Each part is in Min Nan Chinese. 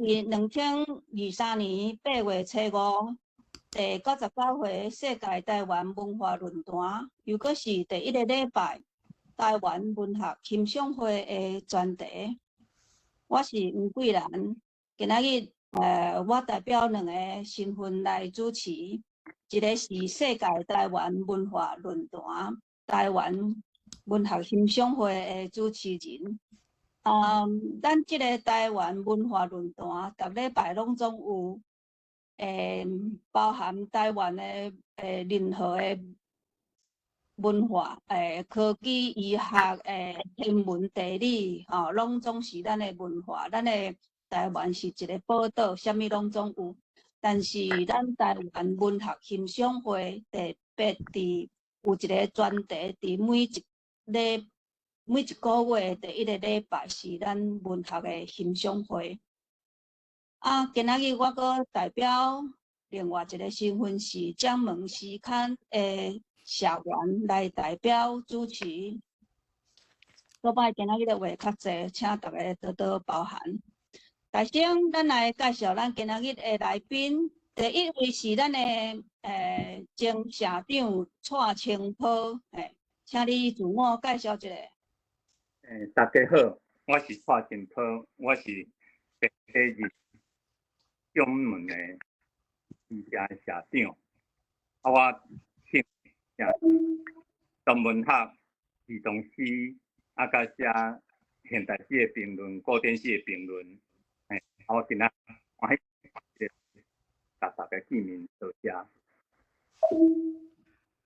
是2023年8月初5，第99回世界台灣文化論壇，又閣是第一个禮拜台灣文學欣賞會的專題。我是黃桂蘭，今仔日我代表兩个身份來主持，一个是世界台灣文化論壇台灣文學欣賞會的主持人。咱這个台灣文化論壇，逐禮拜攏總有，包含台灣的任何的文化、科技、醫學、天文、地理，吼，攏總是咱的文化。咱的台灣是一个寶島，啥物攏總有。但是咱台灣文學欣賞會特別佇有一个專題，佇每一个月第一个禮拜是咱文學的欣賞會。啊，今仔日我閣代表另外一个身份是掌門詩刊的社員來代表主持。煞擺今仔日的話較濟，請大家多多包涵。首先，咱來介紹咱今仔日的來賓。第一位是咱的前社長蔡清波，請你自我介紹一下。大家好，我是蔡清波，我是第一掌門的詩社的社長。啊，我寫純文學、兒童詩，啊，佮寫現代詩的評論、古典詩的評論。啊，我今仔歡喜共大家見面，多謝。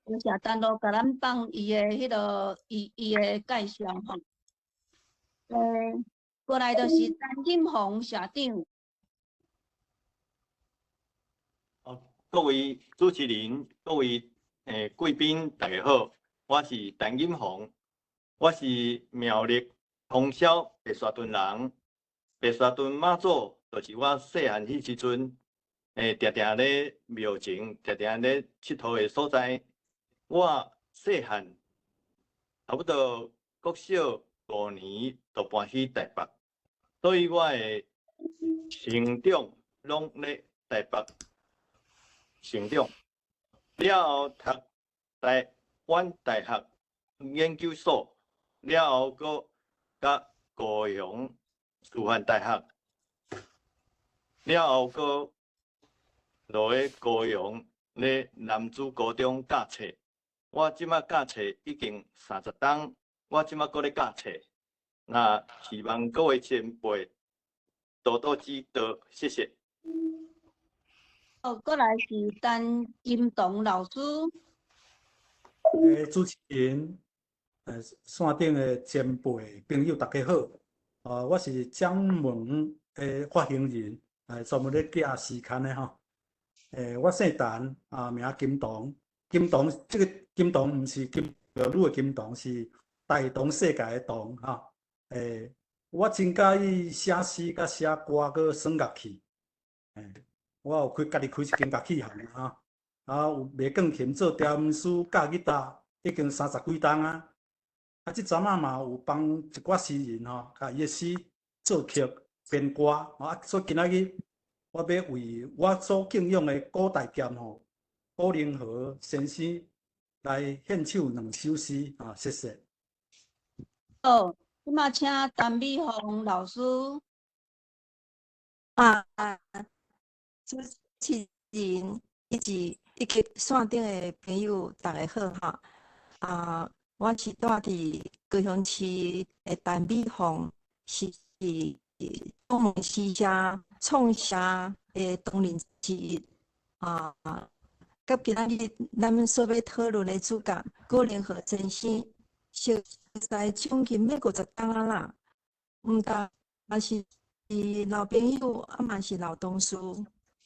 多謝陳露共咱放伊的彼个伊的介紹吼。過來就是陳錦鴻社長。哦，各位主持人、各位貴賓，大家好，我是陳錦鴻，我是苗栗通霄白沙屯人。白沙屯媽祖就是我細漢彼時陣，定定咧廟前，定定咧𨑨迌的所在。我細漢差不多國小5年就搬去台北，所以我的成長攏咧台北成長。了後讀台灣大學研究所，了後閣佮高雄師範大學，了後閣落去高雄咧男子高中教冊。我這馬教冊已經30冬，我這馬閣咧教冊。那希望各位前輩多多指導，謝謝。哦，過來是陳金堂老師。主持人，線頂的前輩朋友，大家好。我是掌門的發行人，專門咧寄詩刊的吼。我姓陳，啊，名金堂。金堂，這个金堂毋是金玉女的金堂，是大同世界的同吼。我真佮意寫詩、佮寫歌、閣耍樂器。我有開家己開一間樂器行吼，啊，有賣鋼琴、做調音師、教吉他，已經30幾冬啊。啊，這陣仔嘛有幫一寡詩人吼，共伊的詩作曲編歌，啊，所以今仔日我欲為我所敬仰的古大劍吼，古靈和先生來獻唱兩首詩，啊，謝謝。好，這馬請陳美鳳老師。啊，主持人以及線頂的朋友，大家好哈。啊，我是住佇高雄市的陳美鳳，是掌門詩社創社的當人之一。啊，佮今仔日咱所欲討論的主角郭連和先生，熟似將近欲50冬仔啦，毋但是老朋友，啊嘛是老同事，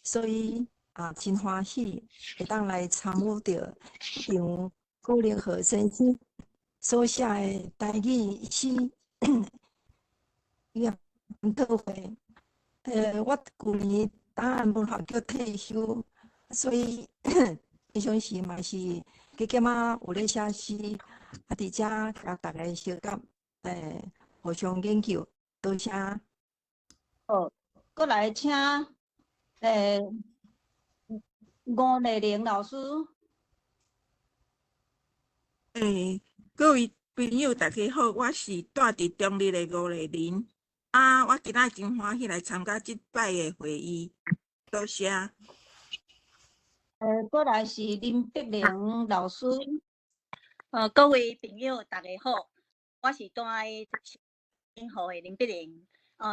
所以啊，真歡喜會當來參與著這場郭連和先生所寫的台語詩研討會。我舊年檔案文化局退休，所以平常時嘛是加減仔有咧寫詩，啊，佇遮共大家相佮，互相研究，多謝。好，閣來請吳麗玲老師。各位朋友，大家好，我是住佇中壢的吳麗玲。啊，我今仔真歡喜來參加這擺的會議，多謝。閣來是林碧玲老師。各位朋友，大家好，我是住佇新河的林碧玲。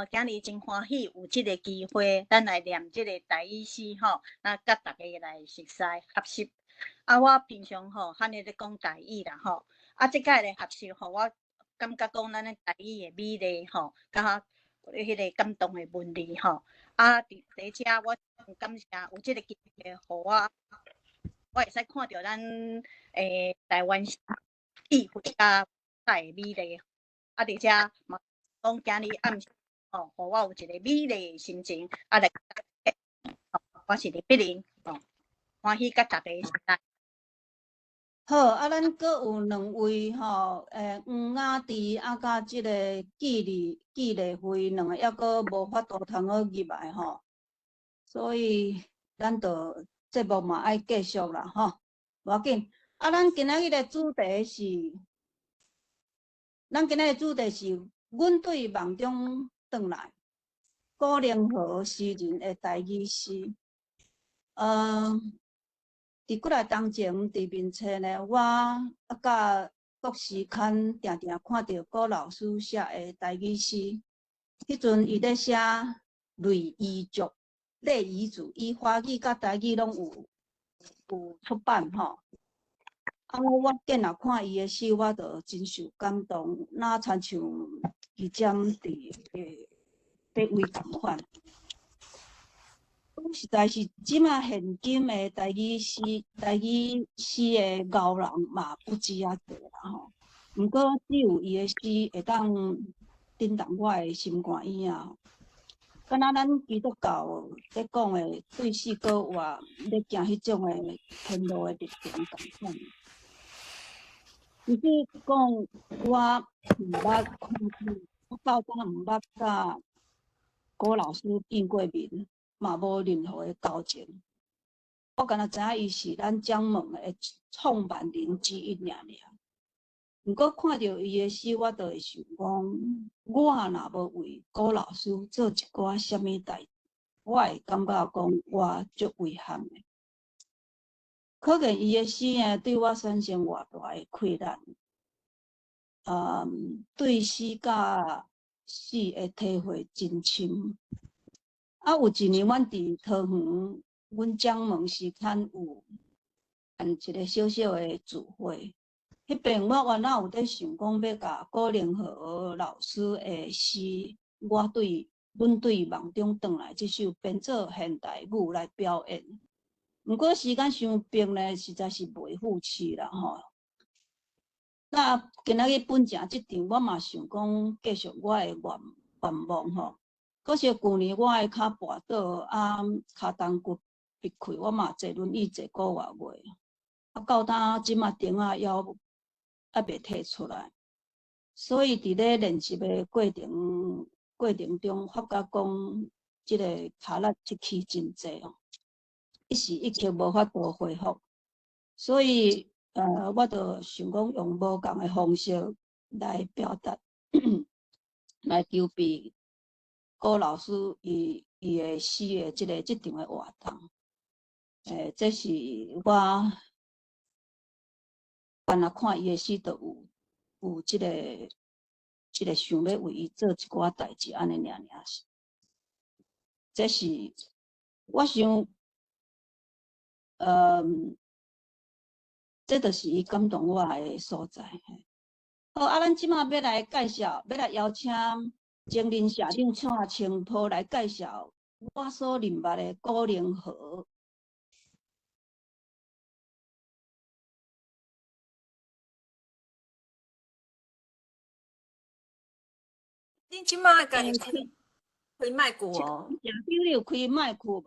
今日真歡喜有這个機會，咱來念這个台語詩吼，啊，佮大家來熟似學習。啊，我平常吼，較呢咧講台語啦吼。啊，這擺的學習，予我感覺講咱的台語的美麗吼，佮彼个感動的文字吼。啊，佇遮我感謝有這个機會，予我會使看著咱台灣智慧佮的美麗。啊，佇遮嘛講今日暗時吼，予我有一個美麗的心情，啊來，我是林碧玲，哦，歡喜佮大家熟似。好，啊，咱閣有兩位吼，黃雅芝啊，佮這个紀麗惠兩个，猶閣無法度通好入來吼，所以咱就節目嘛愛繼續啦吼，無要緊。啊，咱今仔日的主題是，咱今仔日的主題是，阮對夢中轉來，古靈和詩人的台語詩。佇幾日當前，佇面冊呢，我啊佮國詩刊定定看著郭老師寫的台語詩。彼陣伊咧寫類遺族、類遺族，伊華語佮台語攏有出版吼。啊，我見若看伊的詩，我就真受感動，若親像伊針佇咧位仝款。實在是這馬現今的台語詩的高人嘛不止遐濟啦吼。毋過只有伊的詩會當震動我的心肝耳仔。敢若咱基督教咧講的對死閣活咧行彼種的天路的歷程仝款。其實講我毋捌看過，我到今毋捌佮郭老師見過面。嘛無任何的交情，我敢若知影伊是咱掌門的創辦人之一爾爾。毋過看著伊的詩，我就會想講，我若無為郭老師做一寡啥物代誌，我會感覺講我足遺憾的。可見伊的詩呢，對我產生偌大的困難。對死佮死的體會真深。啊，有一年，阮佇桃園，阮掌門時間有辦一個小小的聚會。彼邊我原來有咧想講，欲共郭靈和老師的詩，我對阮對夢中轉來這首編做現代舞來表演。毋過時間傷迫呢，實在是袂赴去啦吼。那今仔日本正這場，我嘛想講繼續我的願望吼。可惜舊年我的跤跋倒，啊，跤肱骨裂開，我嘛坐輪椅坐個外月，啊，到今這馬釘仔猶猶未提出來，所以佇咧練習的過程中，發覺講這個跤力出去真濟哦，一時一刻無法度恢復，所以我就想講用無仝的方式來表達，來籌備。郭老師伊的詩的這場的活動，這是我敢若看伊的詩，就有這個想欲為伊做一寡代誌，按呢爾爾是。這是我想，這就是伊感動我的所在。好，啊，咱這馬欲來介紹，欲來邀請。前任社長蔡清波來介紹我所認捌的郭靈和。恁這馬家己開麥克哦？社長，你有開麥克無？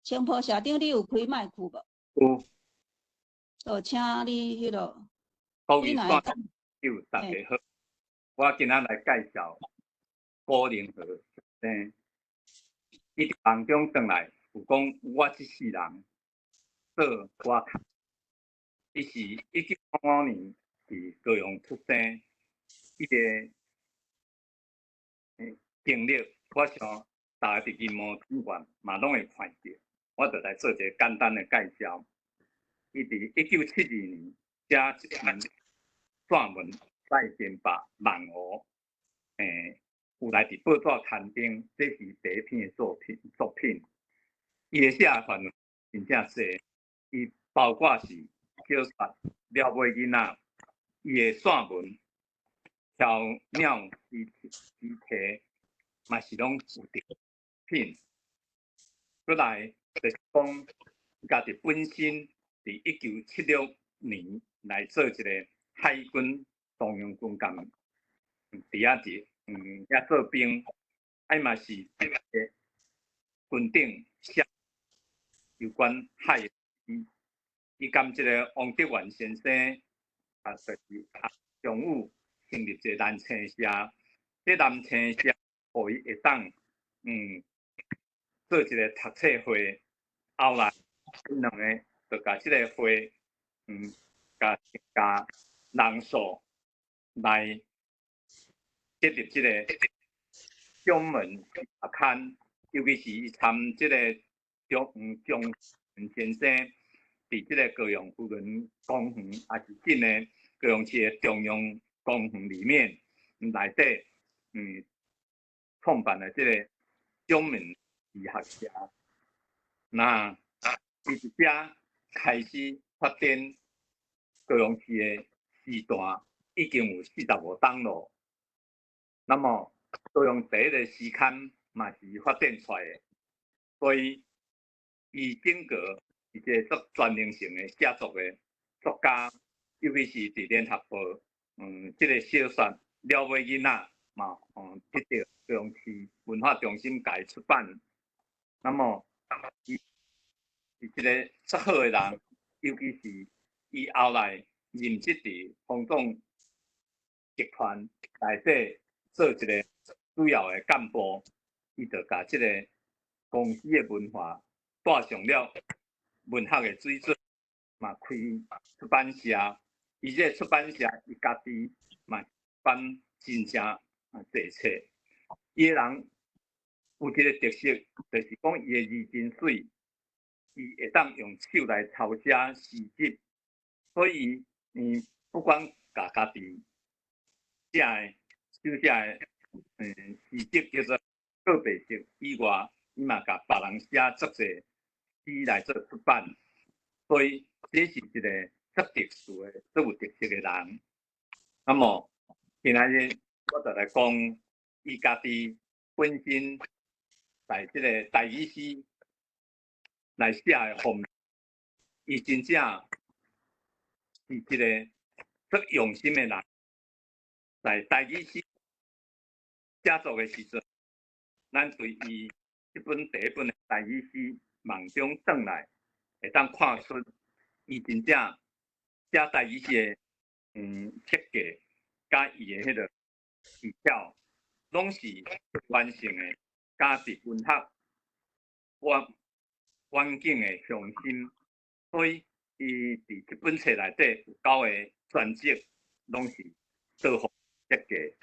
清波社長，你有開麥克無？有。哦，請你彼落。各位觀眾，大家好。我今仔來介紹古靈河生。伊佇夢中轉來，有講我這世人做我較。伊是1955年佇高雄出生，伊的經歷，我想大家佇熒幕頂懸嘛攏會看著，我就來做一個簡單的介紹。伊佇1972年寫一篇散文《在邊吧夢湖》，有來佇報紙刊登，這是第一篇的作品。作品，伊的寫範圍真正細，伊包括是小說、鳥尾囡仔，伊的散文、鴕鳥之題，嘛是攏有作品。閣來就是講，家己本身佇1976年來做一個海軍東洋軍艦，佇遐佇遐做兵，啊嘛是軍頂寫有關海的詩。伊佮這个王德元先生，啊，就是啊，中午成立一个南青社，這南青社予伊會當做一个讀冊會，後來𪜶兩个就共這个會，共增加人數來設立這个掌門詩刊，尤其是伊參這个張先生。佇這个高雄扶輪公園，也是今的高雄市的中央公園裡面內底，創辦了這个掌門詩學社。那伊佇遮開始發展高雄市的詩壇，已經有45冬咯。那麼高雄第一个詩刊嘛是發展出來的，所以伊整個一個足全能性的寫作的作家，尤其是佇聯合報，這个小說《鳥尾囡仔》嘛，得到高雄市文化中心共伊出版。那麼，伊是一个足好的人，尤其是伊後來任職佇豐總集團內底做一个主要的幹部，伊就共這个公司的文化帶上了文學的水準，嘛開出版社，伊這个出版社伊家己嘛版真正啊濟冊。伊个人有一个特色，就是講伊的字真媠，伊會當用手來抄寫詩集，所以不管共家己寫的手寫的詩集叫做告白式以外，伊嘛共別人寫足濟詩來做出版，所以這是一个足特殊的、足有特色的人。那麼今仔日我就來講，伊家己本身在這个台語詩來寫的方面，伊真正是一个足用心的人。在台語詩寫作的時陣，咱對伊這本第一本的台語詩夢中轉來，會當看出伊真正寫台語詩的設計，佮伊的彼个技巧，攏是完成的，佮佇文學環環境的鄉心，所以伊佇這本冊內底有九个專輯，攏是多方設計，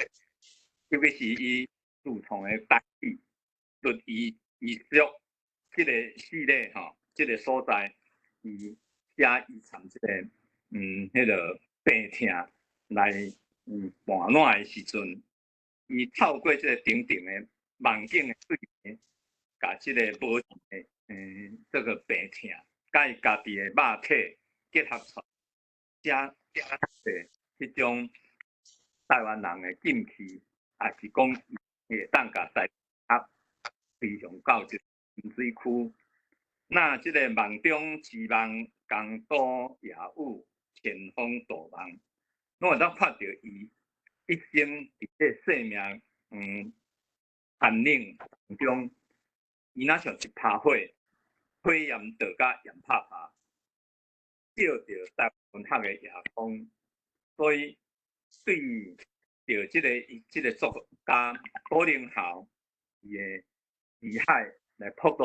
尤其是伊自創的台語律儀藝術這个系列吼，這个所在，伊寫伊參這个彼个病痛來伴暖的時陣，伊透過這个重重的夢境的對比，共這个無盡的這个病痛，佮伊家己的肉體結合出來，寫寫彼種台灣人的禁忌，也是講會當共台啊飛翔到這深水區。那這个夢中之夢，江都夜雨，前方導夢，攏會當看著伊一生佇這個生命寒冷當中，伊若像一趴火，火焰著甲炎拍拍，照著台灣文學的夜空。所以對著這個作家高靈豪伊的辭海來噗浪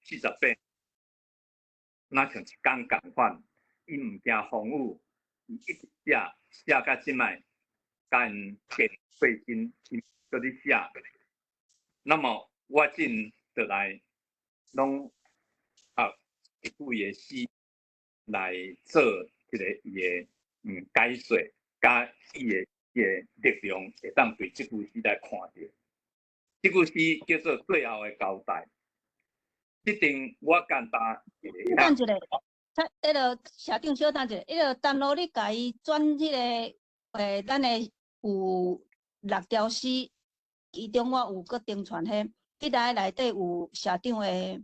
48，若像一工仝款，伊毋驚風雨，伊一直寫寫到這擺，共𪜶過身，伊閣咧寫。那麼我進就來攏啊一句的詩來做這个伊的解說，佮伊的力量會當對這句詩來看著。這句詩叫做《最後的交代》。這陣我簡單一个。等一下，彼个社長小等一下，彼个陳露你共伊轉彼个，咱的有六條詩，其中我有閣登傳彼，彼內內底有社長的，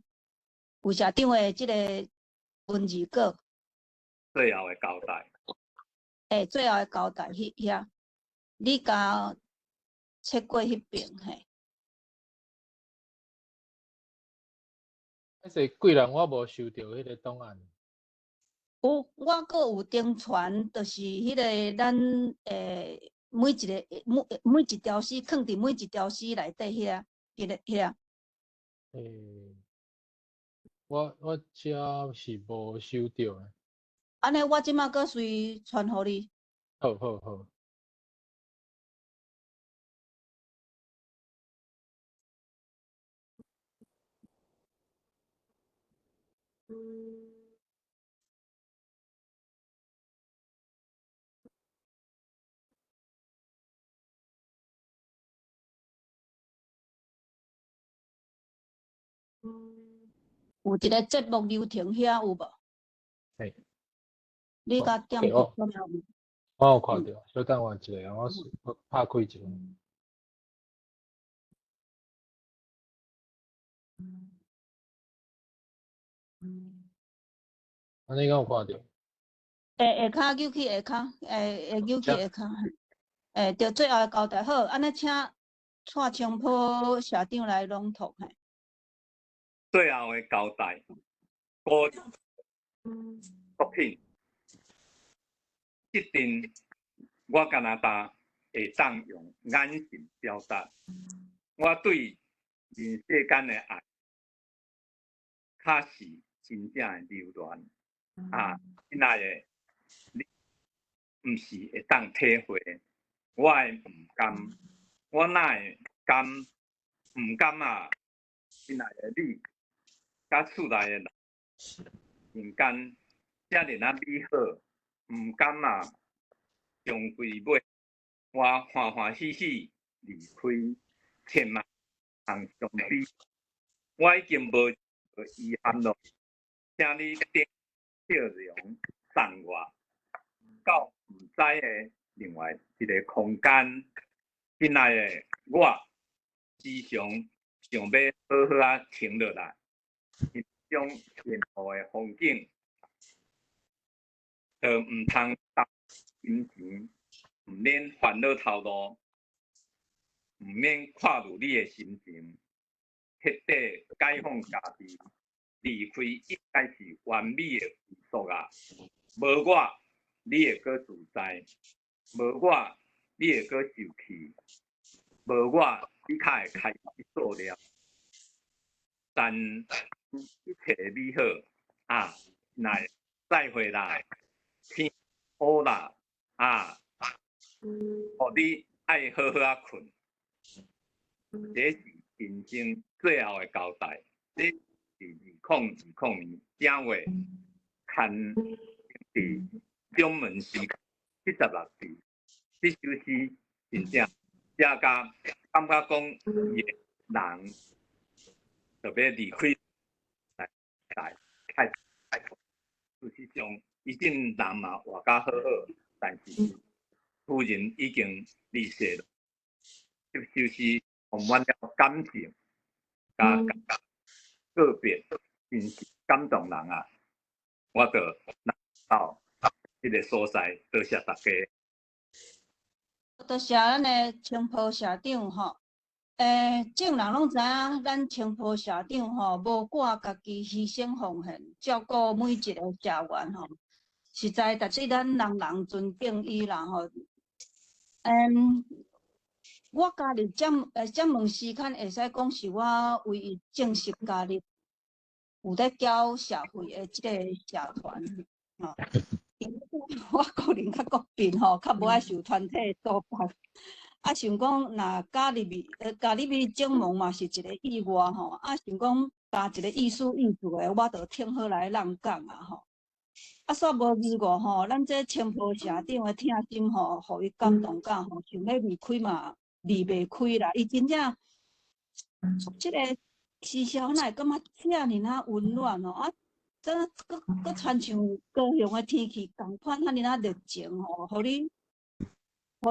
有社長的這个文字稿。最後的交代。最後的交代，彼遐，你共切過彼邊嘿。彼個貴人，我無收著彼個檔案。有，我閣有登傳，就是彼個咱每一个每一條詩，囥佇每一條詩內底遐，彼个遐。我遮是無收著的。按呢，我這馬閣隨傳予你。好好好。有一个節目流程遐有無？嘿。你共點對哦。有無？我有看著，小等我一下，我拍開一下。按呢敢有看著？下跤扭去下跤，下扭去下跤，對，最後的交代好，按呢請蔡清波社長來朗讀嘿。最後的交代，歌作品，這陣我敢若焦會當用眼神表達，我對人世間的愛，確是真正的留戀啊！親愛的，你毋是會當體會，我的毋甘，我哪會甘？毋甘啊！親愛的你，佮厝內的人，人間遮爾仔美好，毋甘啊！終歸尾，我歡歡喜喜離開，千萬通相比，我已經無遺憾咯。請你頂笑容送我到毋知的另外一个空間。親愛的，我時常想欲好好仔停落來，欣賞沿路的風景，就毋通擔金錢，毋免煩惱頭路，毋免看入你的心情，徹底解放家己，離開應該是完美的歸宿啊！無我，你會閣自在；無我，你會閣受氣；無我，你較會開始做了。但一切美好啊，來再會啦，天烏啦啊，予你愛好好仔睏，這是人生最後的交代。這是2020年正月刊佇掌門時76字，這首詩真正寫甲感覺講伊的人就欲離開來來開事實上，伊這人嘛活甲好好，但是夫人已經離世了。這首詩充滿了感情，佮告別，真是感動人啊！我就到這个所在，多謝大家。多謝咱的青埔社長吼。眾人攏知影，咱青埔社長吼，無顧家己犧牲奉獻，照顧每一个社員吼，實在值得咱人人尊敬伊啦吼。我加入掌門詩刊，會使講是我唯一正式加入有咧交社會的這个社團吼。因為我個人較國變吼，較無愛受團體束縛。啊，想講若加入去掌門嘛是一個意外吼。啊，想講加一個意思意思的，我就挺好來挵講啊吼。啊，煞無意外吼，咱這青埔社長的疼心吼，予伊感動甲吼，想欲離開嘛離袂開啦。伊真正這個詩社哪會感覺遮爾仔溫暖吼啊！這閣閣親像高雄的天氣仝款，遐爾仔熱情吼，予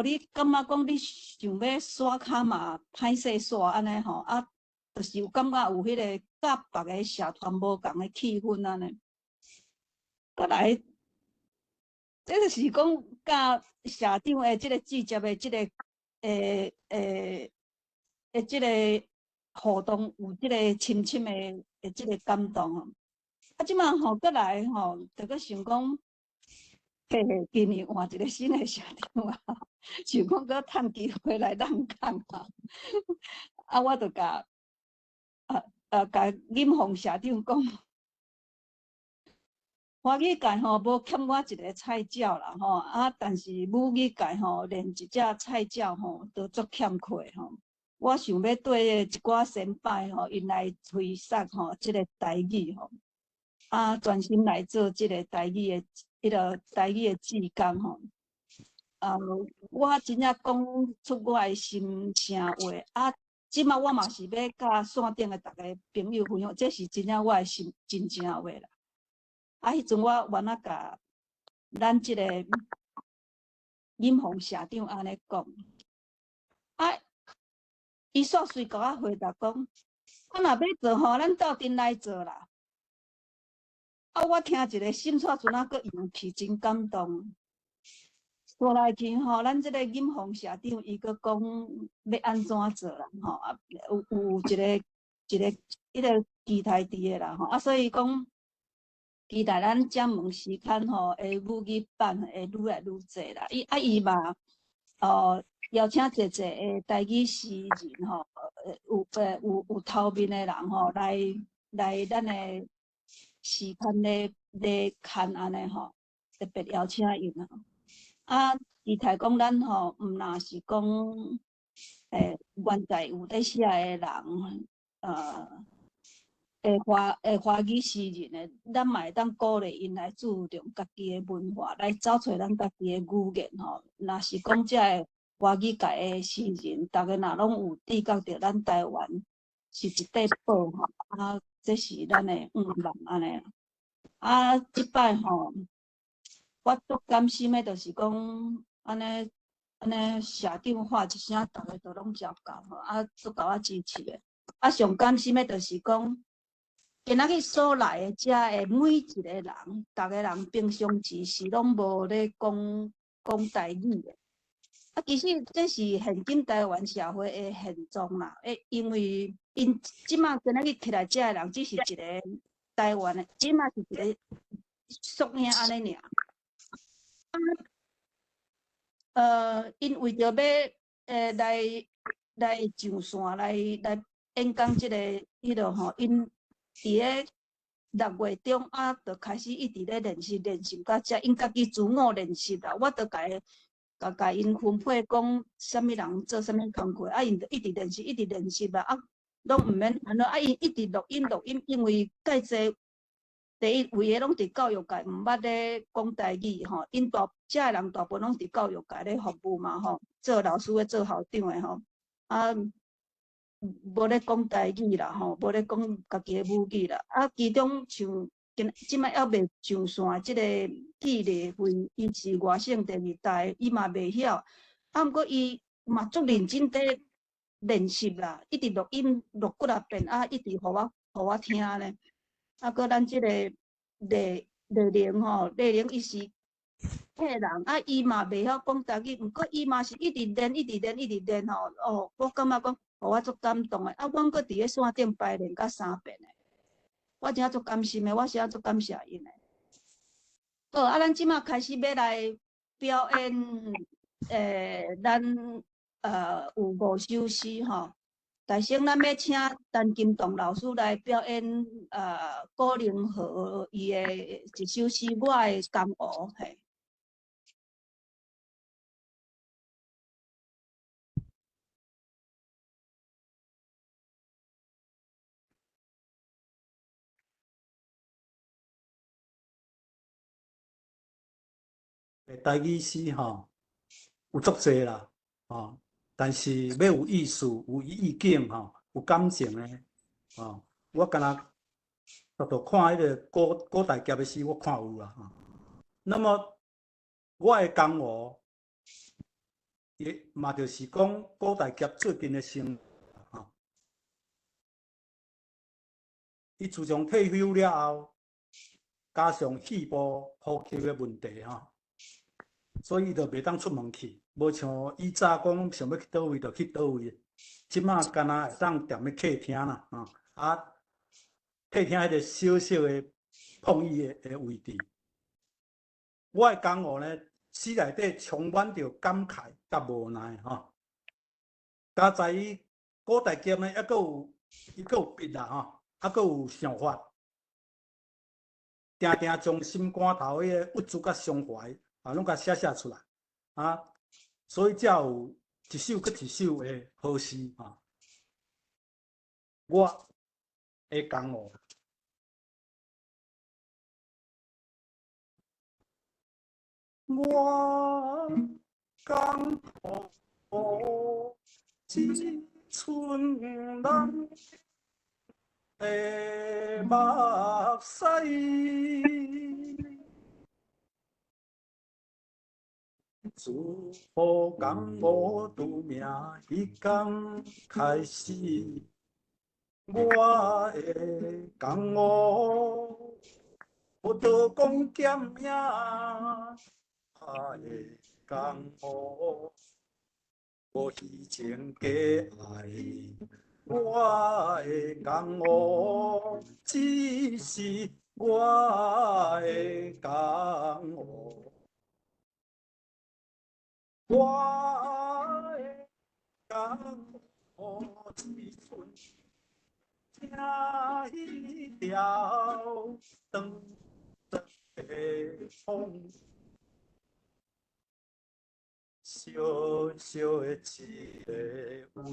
你感覺講你想欲徙跤嘛歹勢徙按呢吼啊，就是有感覺有彼個佮別个社團無仝的氣氛按呢。閣來，這就是講佮社長的這个直接的這个這个互動，有這個深深的這個感動吼。啊，這擺吼，閣來吼，就閣想講，嘿嘿，今年換一個新的社長啊，想講閣趁機會來挵講啊。啊，我就共錦鴻社長講，華語界吼無欠我一个菜鳥啦吼，啊，但是母語界吼連一隻菜鳥吼都足欠缺吼。我想欲綴一寡先輩吼，𪜶來推捒吼這个台語吼。啊，專心來做這个台語的彼个台語的志工吼。啊，我真正講出我的心聲話啊！這擺我嘛是欲佮線頂的逐个朋友分享，這是真正我的心真正話啦。啊，彼陣我原來共咱這個錦鴻社長按呢講，啊，伊煞隨共我回答講，啊，若欲做吼，咱鬥陣來做啦。啊！我聽一个心煞陣仔閣揚起，真感動。過來去吼，咱這个錦鴻社長伊閣講欲按怎做啦吼，啊，有一個彼个期待佇的啦吼，啊，所以講期待咱掌門詩刊吼的母語版會愈來愈濟啦。伊啊伊嘛，哦，邀請濟濟的台語詩人吼，有頭面的人吼，來咱的詩刊咧刊按呢吼，特別邀請𪜶啊。啊，期待講咱吼，毋若是講，原在有咧寫的人，華語詩人的，咱嘛會當鼓勵𪜶來注重家己的文化，來走揣咱家己的語言吼。若是講這个華語界的詩人，逐个若攏有知覺著咱台灣是一塊寶吼，啊，這是咱的願望按呢。啊，這擺吼，我足感心的，就是講按呢按呢，社長喊一聲，逐个都攏接到吼，啊，足共我支持的。啊，上感心的，就是講，今仔日所來的遮的每一个人，逐个人平常時是攏無咧講講台語的。啊，其實這是現今台灣社會的現狀啦。因為𪜶這擺今仔日徛來遮的人，只是一個台灣的，這擺是一個縮影按呢爾。啊，𪜶為著欲來上線來演講這个彼落吼，𪜶佇咧6月中啊，就開始一直咧練習練習到遮，𪜶家己自我練習啦。我就共𪜶分配講，啥物人做啥物工課，啊，𪜶就一直練習，一直練習啦，啊，攏毋免煩惱，啊，𪜶一直錄音錄音，因為介濟第一位的攏佇教育界，毋捌咧講台語吼，𪜶大遮的人大部分攏佇教育界咧服務嘛吼，做老師的、做校長的吼，啊，無咧講台語啦吼，無咧講家己的母語啦，啊，其中像今這擺猶未上線這個紀麗慧，伊是外省電視台，伊嘛袂曉，啊，毋過伊嘛足認真佇練習啦，一直錄音錄幾若遍，啊，一直予我聽咧。啊，閣咱這個麗麗玲吼，麗玲伊是客人，啊，伊嘛袂曉講台語，毋過伊嘛是一直練，一直練，一直練吼。哦，我感覺講，予我足感動的。啊，阮閣佇咧線頂排練甲三遍的，我真正足感心的，我是足感謝𪜶的。好，啊，咱這擺開始欲來表演，咱。有五首诗吼。大先咱欲请陈金栋老师来表演郭灵和伊的一首诗《我的江湖》嘿。台语诗吼有足济啦，吼，但是欲有意思、有意境吼、有感情的，吼，我敢若独独看彼个古古代夹的诗，我看有啦，吼。那么我的江湖，也嘛就是讲古代夹最近的生活，吼。伊自从退休了后，加上肺部呼吸的问题，吼。所以伊就袂当出门去，无像以早讲想欲去佗位就去佗位。这马敢若会当踮咧客厅啦，吼，啊，客厅彼个小小的碰椅的位置。我的江湖呢，诗内底充满著感慨佮无奈，吼。加在伊古代剑呢，犹阁有，伊阁有笔啦，吼，犹阁有想法，定定将心肝头彼个郁卒佮伤怀。啊，攏共写写出来，啊，所以才有一首阁一首的好诗啊。我的江湖，我江湖一寸人的目屎。自予江湖拄命彼工开始，我的江湖无得讲减命，我的江湖无虚情假爱，我的江湖只是我的江湖。我的江湖一寸，听彼条长长的风，小小的一个位。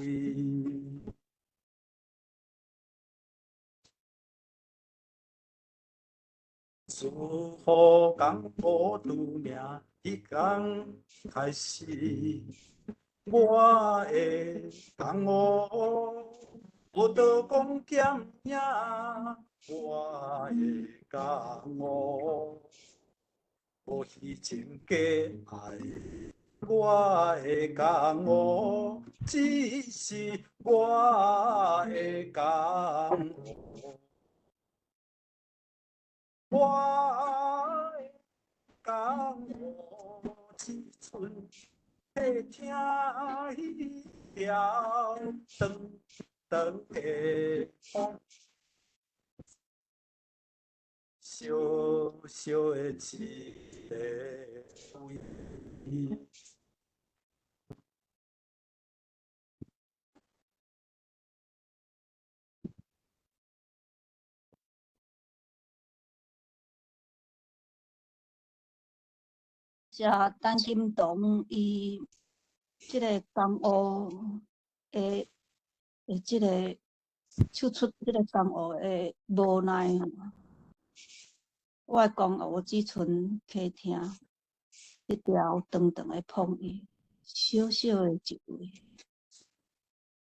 自予江湖拄命彼工开始，我的江湖无得讲减命，我的江湖无虚情假爱，我的江湖只是我的江湖，我的江湖一寸，客厅彼条长长的风，小小的一个位。谢陈金栋伊这个江湖的这个唱出这个江湖的无奈。我的江湖只剩客厅一条长长的碰椅，小小的一位。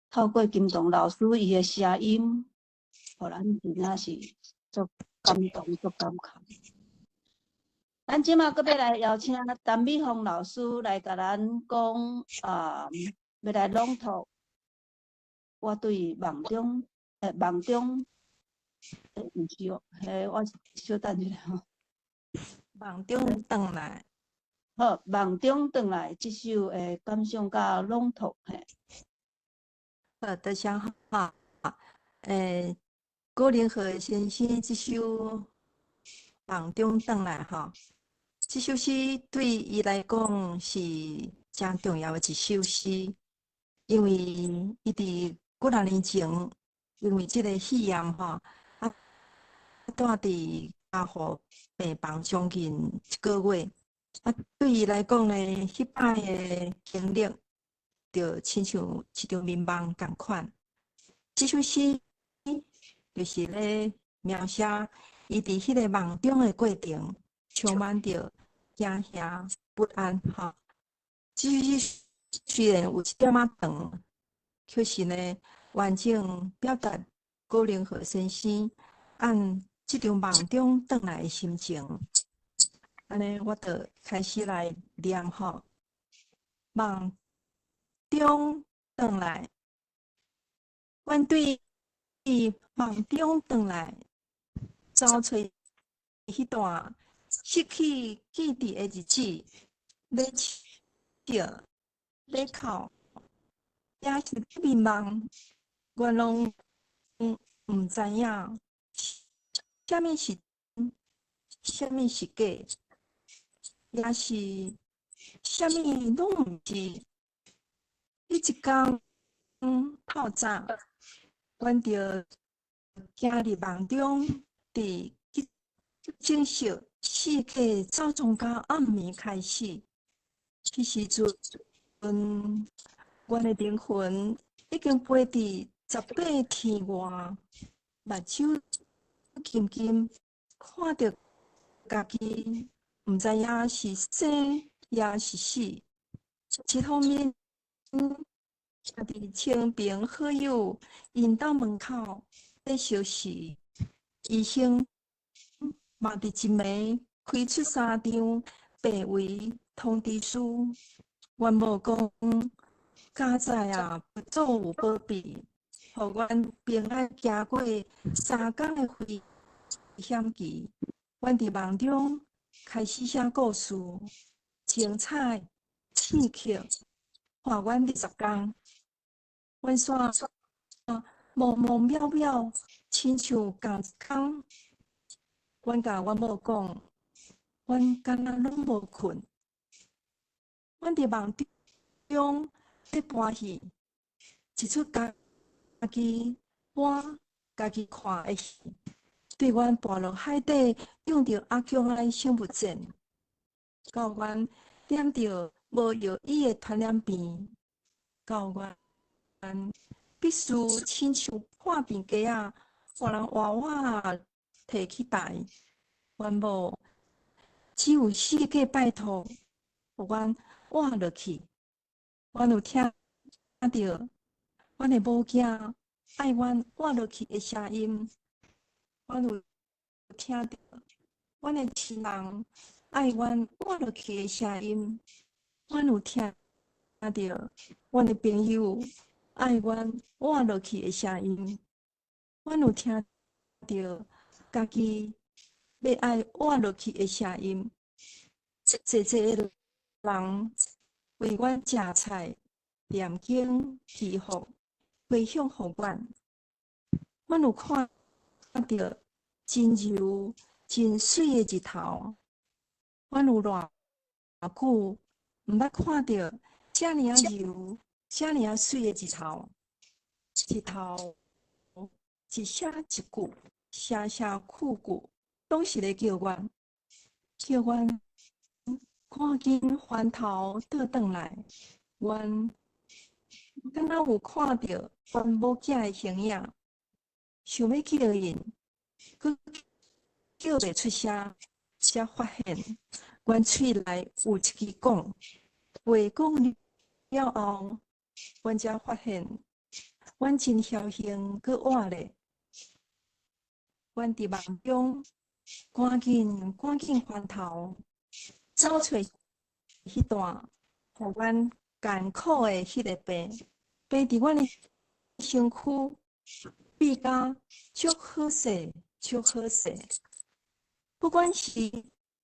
透过金栋老师伊的声音，予咱真正是足感动、足感慨。咱这马阁欲来邀请陈美凤老师来共咱讲啊，欲来朗读我对梦中，梦中，毋是哦，彼我小等一下吼。梦中转来。好，梦中转来这首的感想佮朗读嘿。好，多谢哈。郭林和先生这首梦中转来吼。这首诗对伊来讲是诚重要的一首诗。因為伊佇幾若年前，因為這个肺炎吼，蹛佇加護病房將近一個月。對伊來講呢，彼擺的經歷，就親像一場眠夢仝款。這首詩就是咧描寫伊佇彼個夢中的過程，充滿著驚嚇不安吼。這首詩雖然有一點仔長，卻是呢完整表達高凌河先生按這場夢中轉來的心情。按呢，我就開始來念吼。夢中轉來，阮對夢中轉來，走揣彼段失去記憶的日子，咧笑，咧哭，抑是咧眠夢，阮攏毋知影，啥物是真，啥物是假，抑是啥物攏毋是。彼一工透早，阮就行入夢中，佇急診室四界走從到暗暝開始。彼時陣，阮的靈魂已經飛佇18天外，目睭金金，看著家己，毋知影是生抑是死。一方面，徛佇親朋好友𪜶兜門口咧相時，醫生嘛佇一暝開出三張病危通知書。阮某講，佳哉啊，佛祖有保庇，予阮平安行過3工的危險期。阮佇夢中開始寫故事，精彩刺激，伴阮20工。阮煞模模渺渺，親像仝一工。阮共阮某講，阮敢若攏無睏。阮佇夢中咧搬戲，一齣家己搬、家己看的戲，對阮跋落海底，中著阿強的生物戰，到阮染著無藥醫的傳染病，到阮必須親像破病雞仔，予人活活提去台。阮某只有四個拜託，予阮活落去。阮有聽著阮的某囝愛阮活落去的聲音，阮有聽著阮的親人愛阮活落去的聲音，阮有聽著阮的朋友愛阮活落去的聲音，阮有聽著家己欲愛活落去的聲音。濟濟的人為阮食菜、念經、祈福、回向予阮。阮有看著真柔、真媠的日頭。阮有偌久毋捌看著遮爾仔柔、遮爾仔媠的日頭。日頭一聲一句，聲聲句句，攏是咧叫阮，叫阮趕緊翻頭倒轉來。阮敢若有看著阮某囝的形影，想欲叫𪜶，閣叫袂出聲，才發現阮喙內有一支管。話講了後，阮才發現，阮真僥倖閣活咧。阮佇夢中趕緊趕緊翻頭，走揣彼段予阮艱苦的彼个病，病佇阮的身軀變甲足好勢，足好勢。不管是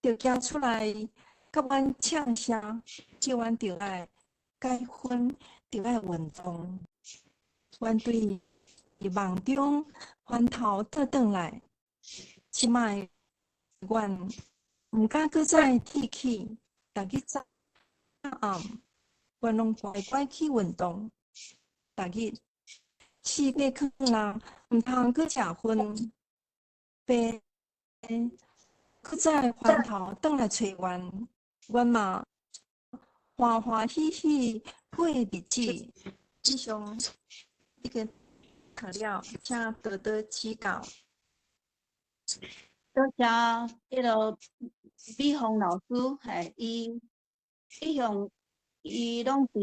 著行出來共阮嗆聲，叫阮著愛改薰，著愛運動。阮對夢中翻頭倒轉來，這擺阮毋敢閣再鐵齒，逐日早暗，阮攏乖乖去運動。逐日四界囥人，毋通閣食薰，爸閣再翻頭轉來揣阮，阮嘛歡歡喜喜過日子。以上已經讀了，請多多指教。多謝彼个美鳳老師，嘿，伊一向伊攏是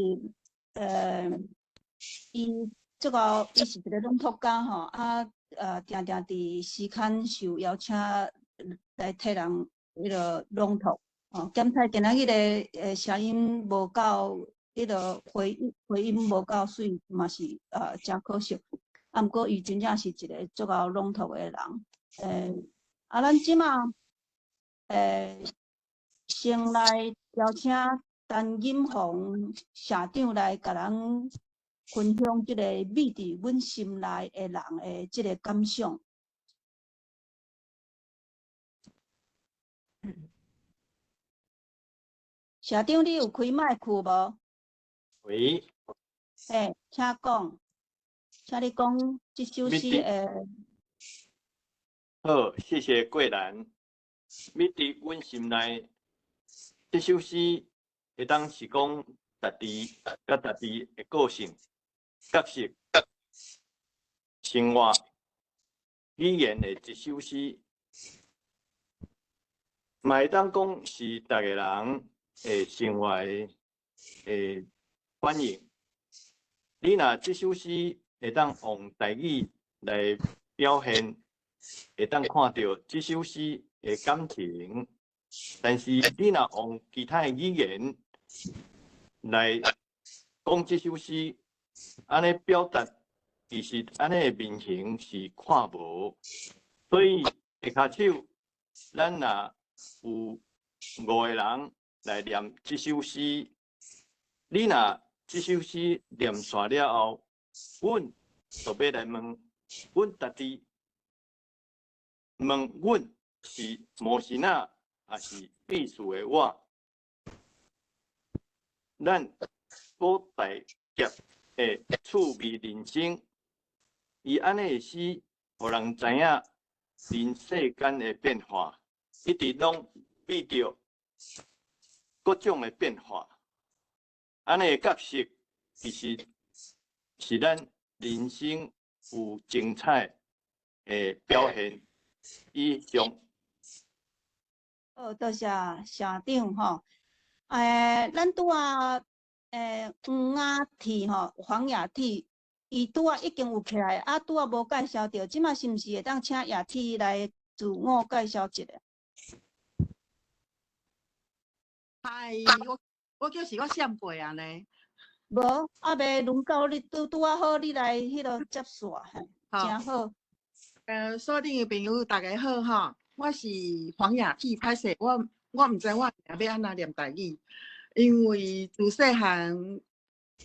伊這個伊是一個朗讀家吼，啊，定定佇詩刊受邀請來替人彼个朗讀，哦，檢採今仔日个聲音無夠，彼个回音無夠媠，嘛是誠可惜。啊，毋過伊真正是一個足𠢕朗讀的人，啊，咱這馬先來邀請陳錦鴻社長來共咱分享這個秘佇阮心內的人的這個感想。社長，你有開麥克無？喂。嘿，請講，請你講這首詩的。好，謝謝桂蘭。秘佇阮心內，這首詩會當是講家己佮家己的個性、角色、生活、語言的一首詩，嘛會當講是逐個人的生活的反映。你若這首詩會當用台語來表現，會當看著這首詩的感情，但是你若用其他的語言來講這首詩，按呢表達，其實按呢的面形是看無。所以下跤手，咱若有五個人來念這首詩，你若這首詩念煞了後，阮就欲來問阮家己，問阮是魔神仔，抑是秘書的我？咱古代夾的趣味人生，伊按呢的詩，予人知影人世間的變化，一直攏變著各種的變化。按呢的角色，其實是咱人生有精彩的表現。以上。好，多謝社長吼。咱拄仔黃雅鐵吼，黃雅鐵，伊拄仔已經有起來，啊，拄仔無介紹著，這馬是毋是會當請雅鐵來自我介紹一下？嗨，我叫是我閃過啊呢。無，猶未輪到你，拄拄仔好，你來彼落接線，嘿，誠好。線頂的朋友大家好吼，我是黃雅鐵，歹勢，我毋知我欲按怎念台語，因為自細漢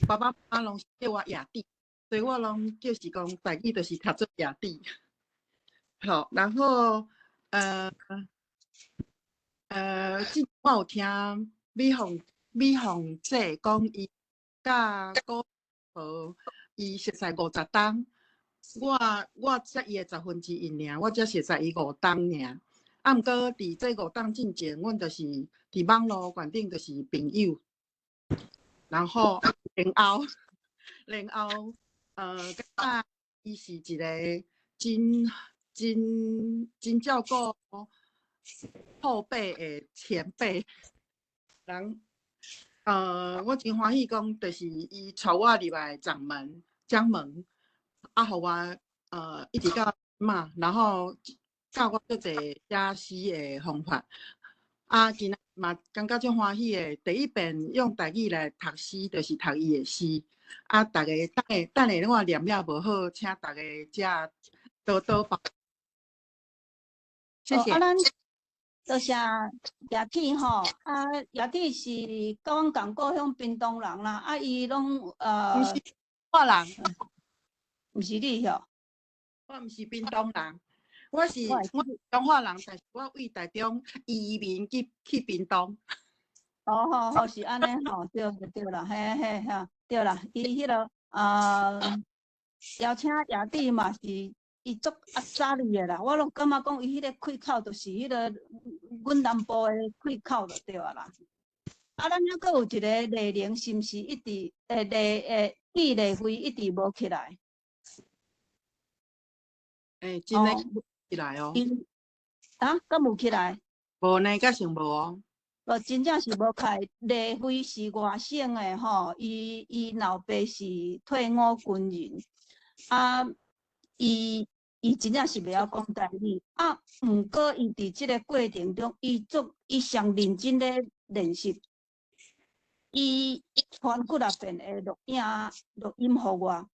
爸爸媽媽攏叫我雅蒂，所以我攏就是講台語就是讀做雅蒂。好，然後之前我有聽美鳳姐講，伊佮古婆伊熟似50冬，我才伊的1/10爾，我才熟似伊5冬爾。啊，毋過佇這5冬進前，阮就是佇網路懸頂就是朋友，然後然後，感覺伊是一個真真真照顧後輩的前輩，人，我真歡喜講，就是伊帶我入來掌門掌門，啊，予我一直到嘛，然後教我足濟寫詩的方法。啊，今仔嘛感覺足歡喜的，第一遍用台語來讀詩，就是讀伊的詩。啊，逐家等下等下，我念了無好，請逐家遮多多包。謝謝。啊，咱多謝葉鐵吼，啊，葉鐵是佮阮仝故鄉屏東人啦，啊，伊攏毋是我人，毋是你吼？我毋是屏東人，我是彰化人，但是我為台中移民去屏東。哦吼吼，是按呢吼，對對啦，嘿嘿嘿，對啦，伊彼個啊，邀請雅蒂嘛是伊足阿莎力的啦，我攏感覺講伊彼個開口就是彼個阮南部的開口就對啊啦。啊，咱猶閣有一個麗玲，是毋是一直麗紀麗慧一直無起來？欸，真的起來哦。啊，敢有起來？無呢，閣尚無哦。無，真正是無起來。麗慧是外省的吼，伊老爸是退伍軍人，啊，伊真正是袂曉講台語，啊，毋過伊佇這个過程中，伊足伊上認真咧練習，伊傳幾若遍的錄影錄音予我，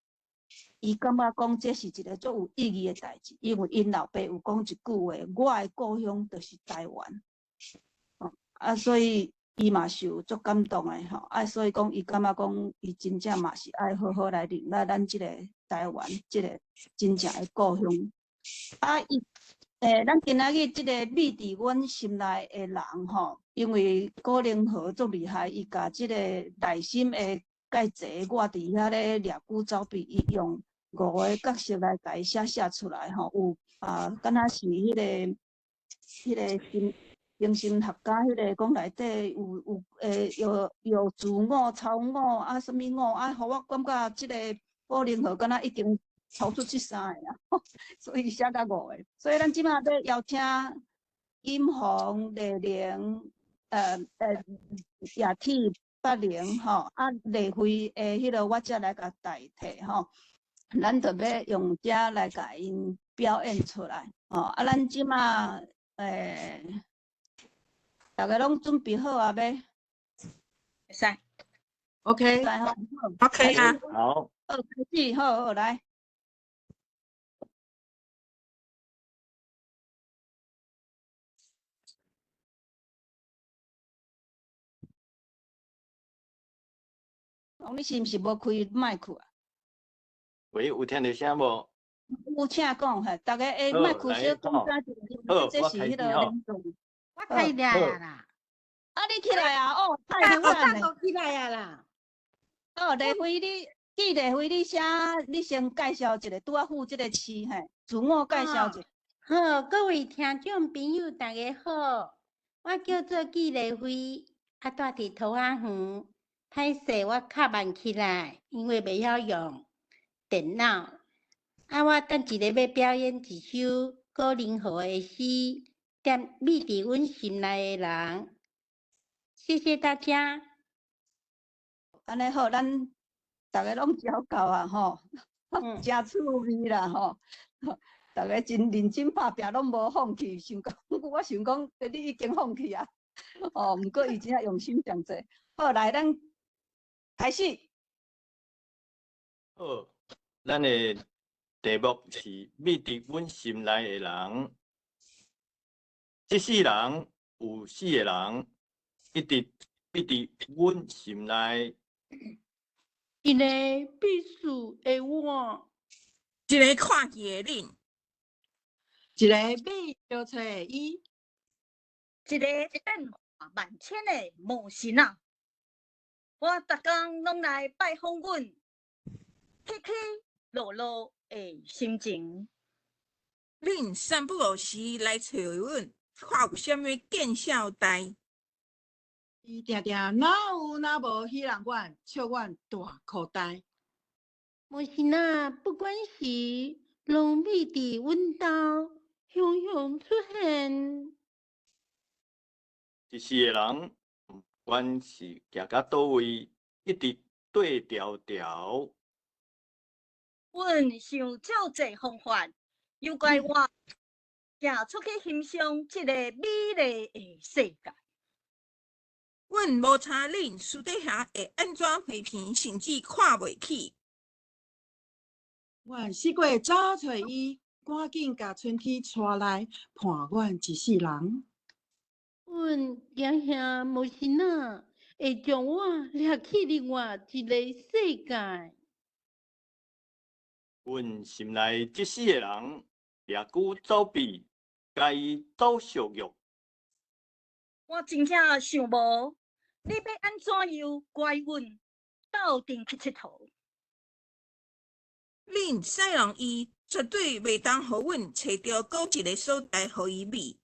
伊感覺講這是一个足有意義的代誌，因為𪜶老爸有講一句話：我的故鄉就是台灣。啊，所以伊嘛是有足感動的吼，啊，所以講伊感覺講，伊真正嘛是愛好好來認識咱這個台灣，這個真正的故鄉。啊，伊，咱今仔日這个秘佇阮心內的人吼，因為郭靈和足厲害，伊共這個內心的介濟，我佇遐咧掠久走筆，伊用五个角色來共伊寫出來吼，有啊，敢若是彼個心。精神學家彼个講內底有有自我、超我啊，啥物我啊，予我感覺這个郭靈和敢若已經超出這三个啊，所以寫甲五個。所以咱這馬欲邀請金紅、麗玲、葉鐵、北玲吼，啊麗慧的彼个我才來共代替吼，咱就欲用這來共𪜶表演出來吼，啊，咱這馬大家攏準備好啊未？會使。 OK。 OK 啊。好。好，開始，好好來。你是毋是無開麥克啊？喂，有聽著聲無？有，請講，嘿，大家麥克小講啥一下，這是彼个聯動。我開來啊啦！啊，你起來啊！哦，太好啦！我起來啊啦！哦，麗慧你，記麗慧你寫，你先介紹一下，拄仔赴這个詩嘿，自我介紹一下。好，各位聽眾朋友，大家好，我叫做紀麗慧，啊，住佇桃仔園。歹勢，我較慢起來，因為袂曉用電腦。啊，我等一下欲表演一首郭靈和的詩。踮秘佇阮心內的人，謝謝大家。按呢好，咱逐个攏交夠啊吼，誠趣味啦吼，逐个真認真拍拚，攏無放棄。想講，我想講，你已經放棄啊。哦，毋過伊真正用心上濟。好，來，咱開始。好，咱的題目是秘佇阮心內的人。這世人有四个人，一直秘佇阮心內。一个必須的我，一个看見的恁，一个欲相揣的伊，一个變化萬千的魔神仔。我逐工攏來拜訪阮，起起落落的心情。恁三不五時來揣阮。看有啥物見笑代？伊定定哪有哪無彼人阮，笑阮大箍呆。魔神仔，不管是攏秘佇阮兜，雄雄出現。一世的人，毋管是行到佗位，一直對調調。阮想照這方法，誘拐我。行出去欣賞這个美麗的世界。阮無查恁私底下會按怎批評，甚至看袂起。阮試過走揣伊，趕緊共春天帶來，伴阮一世人。阮驚嚇魔神仔會將我掠去另外一个世界。阮心內這四个人，掠久走避，共伊斗相約。我真正想無，你欲按怎樣拐阮鬥陣去𨑨迌？恁使弄伊，絕對袂當予阮揣著閣一个所在予伊覕。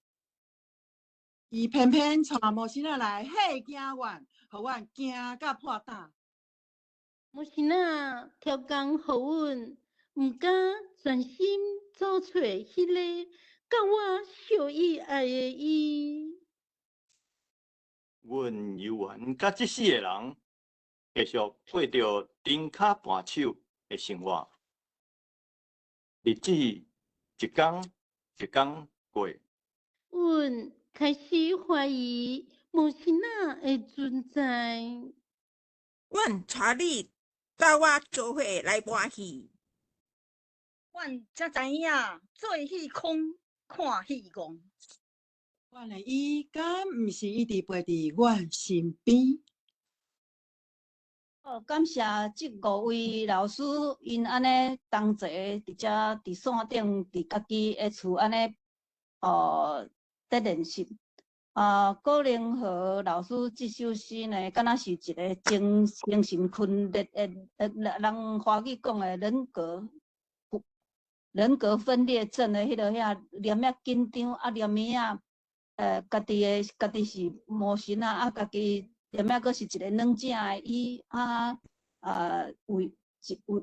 伊偏偏帶魔神仔來嚇驚阮，予阮驚甲破膽。魔神仔刁工予阮毋敢專心走揣彼个佮我相依愛的伊。阮猶原佮這四个人繼續過著豬跤盤手的生活，日子一工一工過。阮開始懷疑魔神仔的存在。阮帶你佮我做伙來磨戲。阮才知影做戲空，看戲戇。阮的伊敢毋是一直陪佇阮身邊？好，感謝這五位老師，𪜶按呢同齊佇遮佇線頂佇家己的厝按呢，佇練習。啊，郭玲和老師這首詩呢，敢若是一个精神分裂的，人華語講的人格分裂症的彼个遐念遐緊張，啊念物仔，家己是魔神仔，啊家己念仔閣是一个軟正的伊，啊，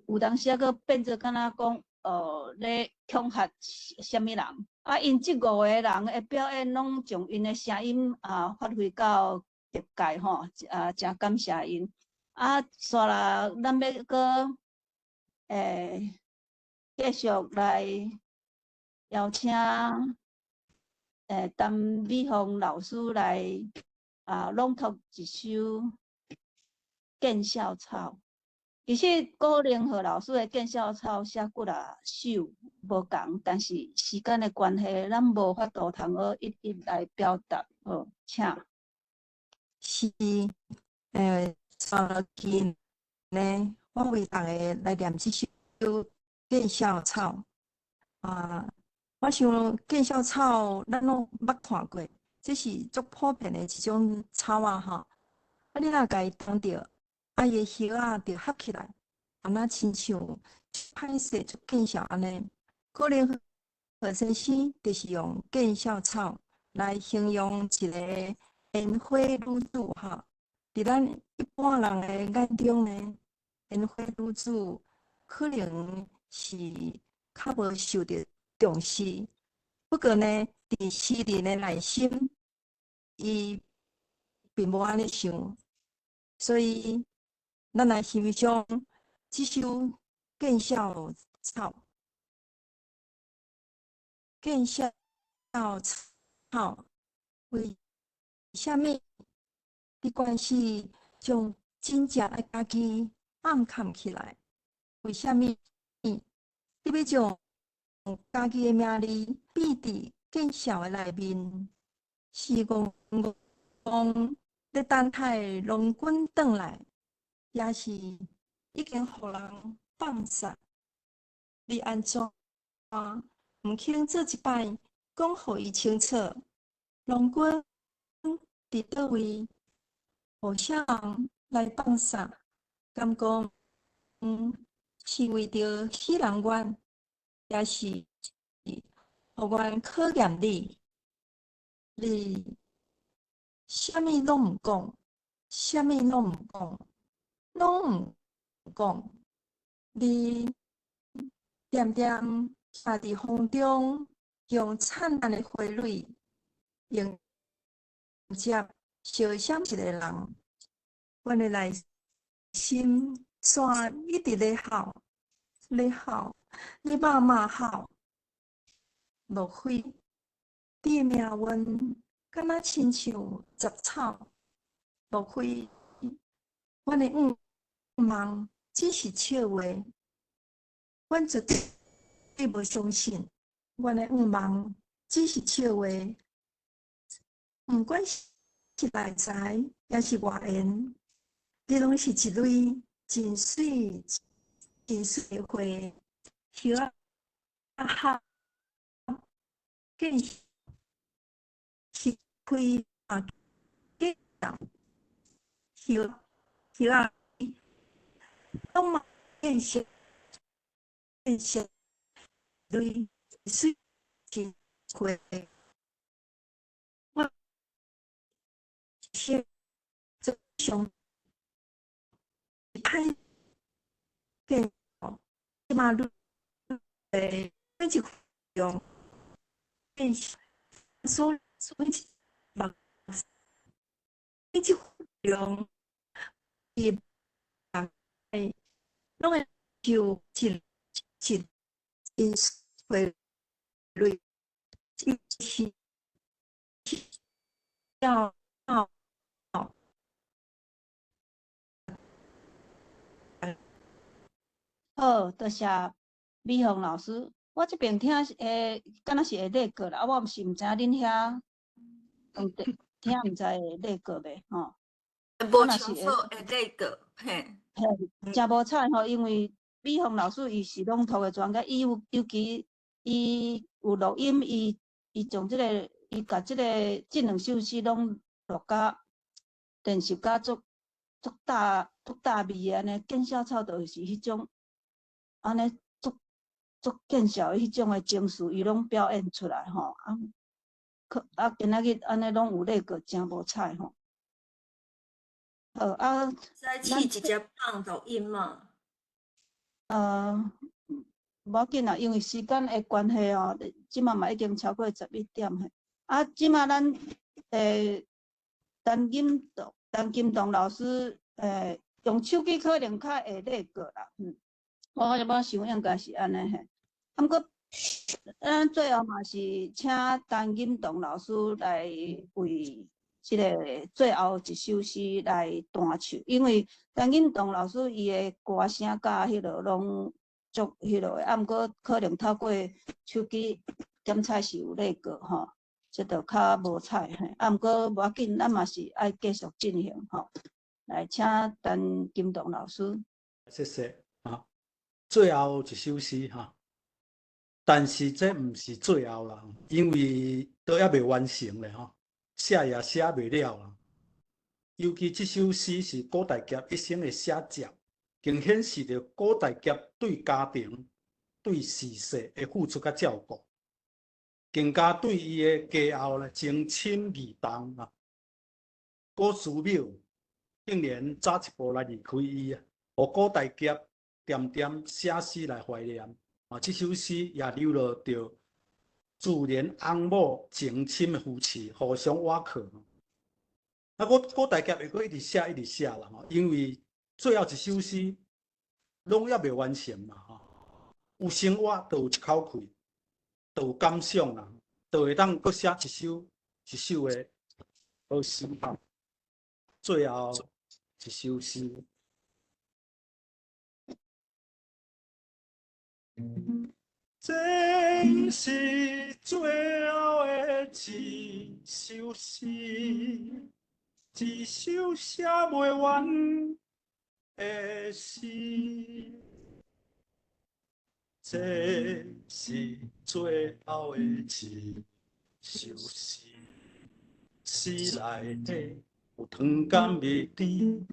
有當時啊，閣變做敢若講，咧恐嚇啥物人。啊，𪜶這五个人的表演，攏將𪜶的聲音啊發揮到極界吼，啊，誠感謝𪜶。啊，煞來咱欲閣繼續來邀請陳美鳳老師來啊朗讀一首《見笑草》。其實郭玲和老師的《見笑草》寫幾若首無仝，但是時間的關係，咱無法度通好一一來表達。好，請。是，紲落去呢，我為大家來念這首《見笑草》。啊，我想《見笑草》咱攏捌看過，這是足普遍的一種草仔吼。啊，你若共伊動著，啊，伊的葉仔就合起來，敢若親像歹勢足見笑按呢。郭玲和先生就是用見笑草來形容一个煙火女子吼。佇咱一般人的眼中呢，煙火女子可能是較無受著重視。不過呢，佇詩人的內心，伊並無按呢想，所以咱來欣賞這首《見笑草》。見笑草，為啥物你關係將真正的家己暗藏起來？為啥物你欲將家己的名字變佇見笑的內面？是戇戇咧等待郎君轉來，抑是已經予人放殺？你按怎毋肯做一擺，講予伊清楚？郎君佇佗位，予啥人來放殺？敢講是為著杞人怨，抑是予阮考驗你？你啥物攏毋講，啥物攏毋講，攏毋講。你恬恬徛佇風中，用燦爛的花蕊迎接相閃一个人。阮的內心煞一直咧哭，咧哭，咧罵罵哭。莫非你的命運敢若親像雜草？莫非阮的願望只是笑話？阮絕對無相信，阮的願望只是笑話。毋管是內在，抑是外緣，你攏是一蕊真媠、真媠的花，葉仔合，見是開啊，見葉葉仔攏嘛見笑。上類水會我是上歹變，這馬愈每一用變所每一目每一用伊攏會就一一因會類是要好，多謝美鳳老師。我這邊聽會，敢若是會咧過啦，啊，我毋是毋知影恁遐聽毋知會咧過袂吼？無清楚會咧過，嘿。嘿，誠無彩吼，因為美鳳老師伊是朗讀的專家，伊有尤其伊有錄音，伊伊將這个伊共這个這兩首詩攏錄甲練習甲足足大足大味的按呢，見笑草就是彼種按呢足足見笑的彼種的情緒，伊攏表演出來吼。啊，可啊，今仔日按呢攏有咧過，誠無彩吼。好啊，使試直接放錄音嘛？無要緊啦，因為時間的關係哦，這馬嘛已經超過11點嘿。啊，這馬咱陳金棟老師用手機可能較會咧過啦，我想應該是按呢嘿。啊，毋過咱最後嘛是請陳金棟老師來為這个最後一首詩來彈唱，因為陳金棟老師伊的歌聲佮彼落攏足彼落的，啊，毋過可能透過手機檢測是有咧過吼，這就較無彩嘿。啊，毋過無要緊，咱嘛是愛繼續進行吼。來，請陳金棟老師。謝謝啊，最後一首詩哈，但是這毋是最後啦，因為都猶未完成咧吼。寫也寫袂了啦，尤其這首詩是郭大俠一生的寫照，更顯示著郭大俠對家庭、對時勢的付出佮照顧，更加對伊的家後咧情深義重啊。郭師母竟然早一步來離開伊啊，予郭大俠恬恬寫詩來懷念啊。這首詩也流露著自然翁某情深的夫妻互相倚靠。啊，郭大俠會閣一直寫，一直寫啦吼，因為最後一首詩攏猶未完成嘛吼。有生活就有一口氣，就有感想啦，就會當閣寫一首一首的好詩吼。最後一首詩。這是最後的一首詩，一首寫袂完的詩。這是最後的一首詩，詩內底有糖甘蜜甜，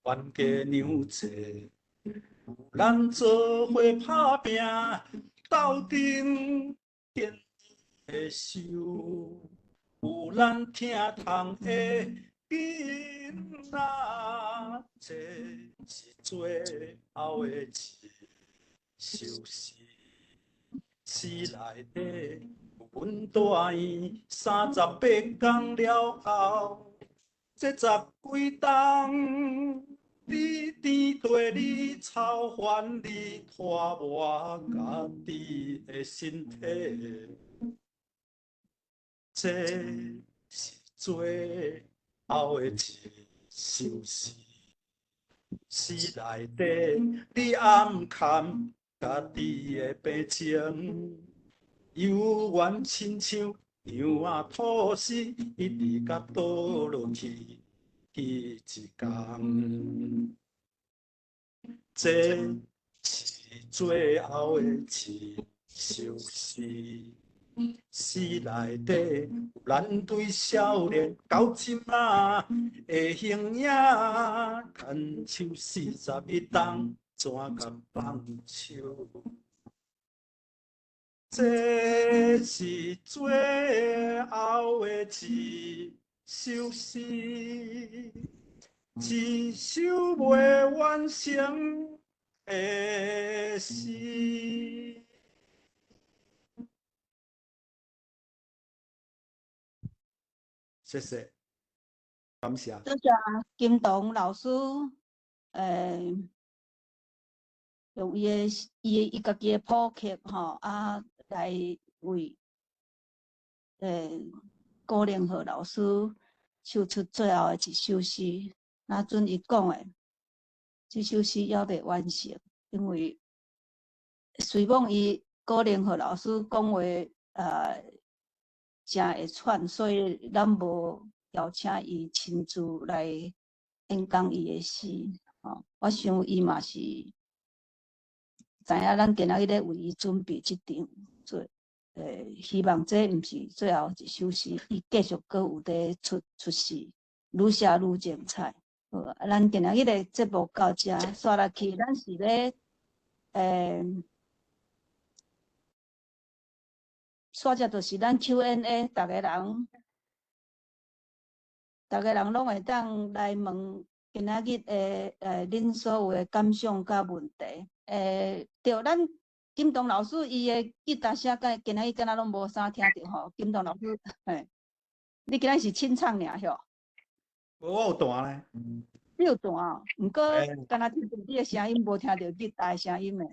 冤家娘濟，有咱做伙拍拚。鬥陣天的仇，有咱疼痛的囡仔，這是最後的一首詩。詩內底有阮蹛院38工了後，這十幾冬。你甜地你操煩，你拖磨家己的身體，這是最後的一首詩。詩內底你暗藏家己的病情，猶原親像羊仔吐司，一直共倒落去。彼一工，這是最後的一首詩。詩內底有咱對少年到這馬的形影，牽手41冬，怎甘放手？這是最後的一首詩，一首袂完成的詩。謝謝，感謝。多謝金童老師，用伊的伊伊家己的譜曲吼，啊來為郭連和老師唱出最後的一首詩。若準伊講的，這首詩猶未完成，因為雖罔伊郭連和老師講話，誠會喘，所以咱無邀請伊親自來演講伊的詩。吼，我想伊嘛是知影咱今仔日咧為伊準備這場，做希望這毋是最後一首詩，伊繼續閣有咧出出詩，愈寫愈精彩。好，啊，咱今仔日的節目到這，煞落去，咱是咧煞只就是咱 Q&A，逐个人，逐个人攏會當來問今仔日的恁所有的感想佮問題。對，咱金童老師伊的吉他聲，敢今仔日敢若攏無啥聽著吼。金童老師，嘿，你今仔是清唱爾吼？無，我有彈咧。你有彈哦，毋過敢若聽著你的聲音，無聽著吉他的聲音的。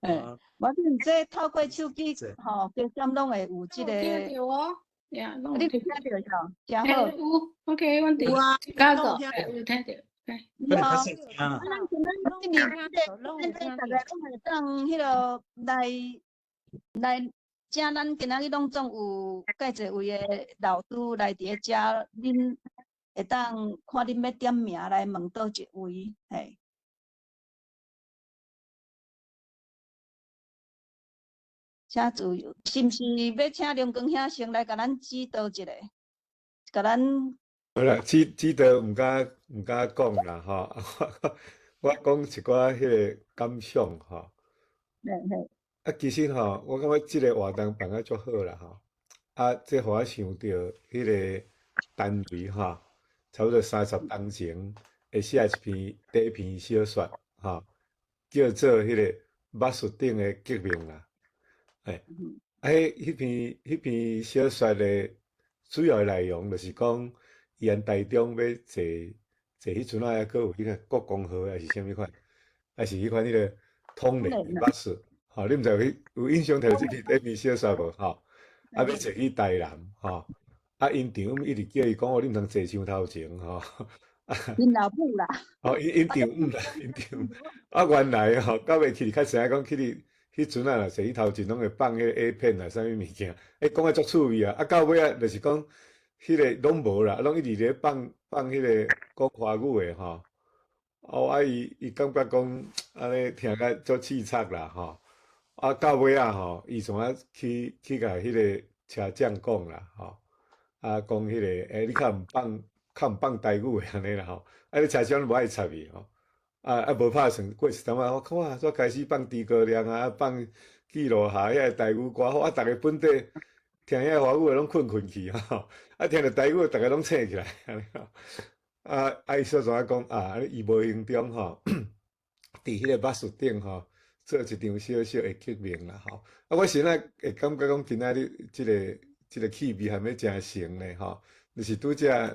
嘿，無緊，這透過手機吼，加減攏會有這個。聽著哦，呀，攏你有聽著吼，誠好。有，OK，阮佇家個有聽著。你好，啊，咱今仔日這個，咱這逐个攏會當彼囉來來，請咱今仔日攏總有介濟位的老師來佇咧遮，恁會當看恁欲點名來問佗一位，嘿。請自由，是毋是欲請龍光兄先來共咱指導一下，共咱？好啦，指指導毋敢毋敢講啦吼，我講一寡彼个感想吼。嘿嘿。啊，其實吼，我感覺這个活動辦甲足好啦吼。啊，這予我想著彼个單位吼，差不多30冬前會寫一篇短篇小說吼，叫做彼个捌術頂的革命啦。欸，啊，彼彼篇彼篇小說的主要的內容就是講，伊按台中欲坐坐彼陣仔猶閣有彼个國光號抑是啥物款，抑是彼款彼个通聯的巴士，吼，你毋知有彼有印象佇這篇短篇小說無？吼，啊，欲坐去台南，吼，啊，𪜶丈母一直叫伊講，哦，你毋通坐傷頭前，吼。𪜶老母啦。哦，𪜶丈母啦，𪜶丈母。啊，原來吼，到尾去較知影講去哩。彼陣仔若坐彼頭前，攏會放彼个 A 片啊，啥物物件，欸，講甲足趣味啊！啊，到尾仔就是講，彼个攏無啦，攏一直咧放放彼个講華語的吼。哦，啊，伊伊感覺講按呢聽甲足悽慘啦吼。啊，到尾仔吼，伊怎啊去去共彼个車長講啦吼。啊，講彼个，欸，你較毋放較毋放台語的按呢啦吼。啊，彼車長無愛插伊吼。啊啊！無拍算，過一淡仔，我看哇，煞開始放諸葛亮啊，放記錄下遐個台語歌，好啊，逐个本地聽遐個華語的攏睏睏去吼，啊，聽著台語的，逐个攏醒起來，按呢吼。啊啊！伊煞怎啊講啊？伊無形中吼，佇彼個捌術頂吼，做一場小小的革命啦吼。啊，我現在會感覺講今仔日這个這个氣味還欲誠成咧吼，就是拄才。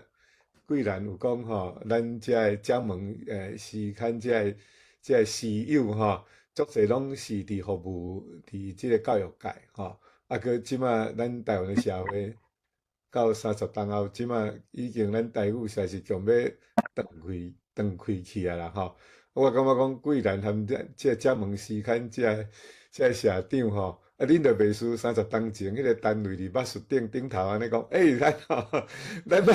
桂蘭有講吼，咱遮的掌門詩刊遮的遮的詩友吼，足濟攏是佇服務佇這个教育界吼，啊，閣這馬咱台灣的社會到30冬後，這馬已經咱台語實在是強欲斷開斷開去啊啦吼。我感覺講桂蘭含這這掌門詩刊遮遮社長吼。啊，恁就袂輸30冬前，彼个單位佇捌術頂頂頭按呢講，欸，咱吼，咱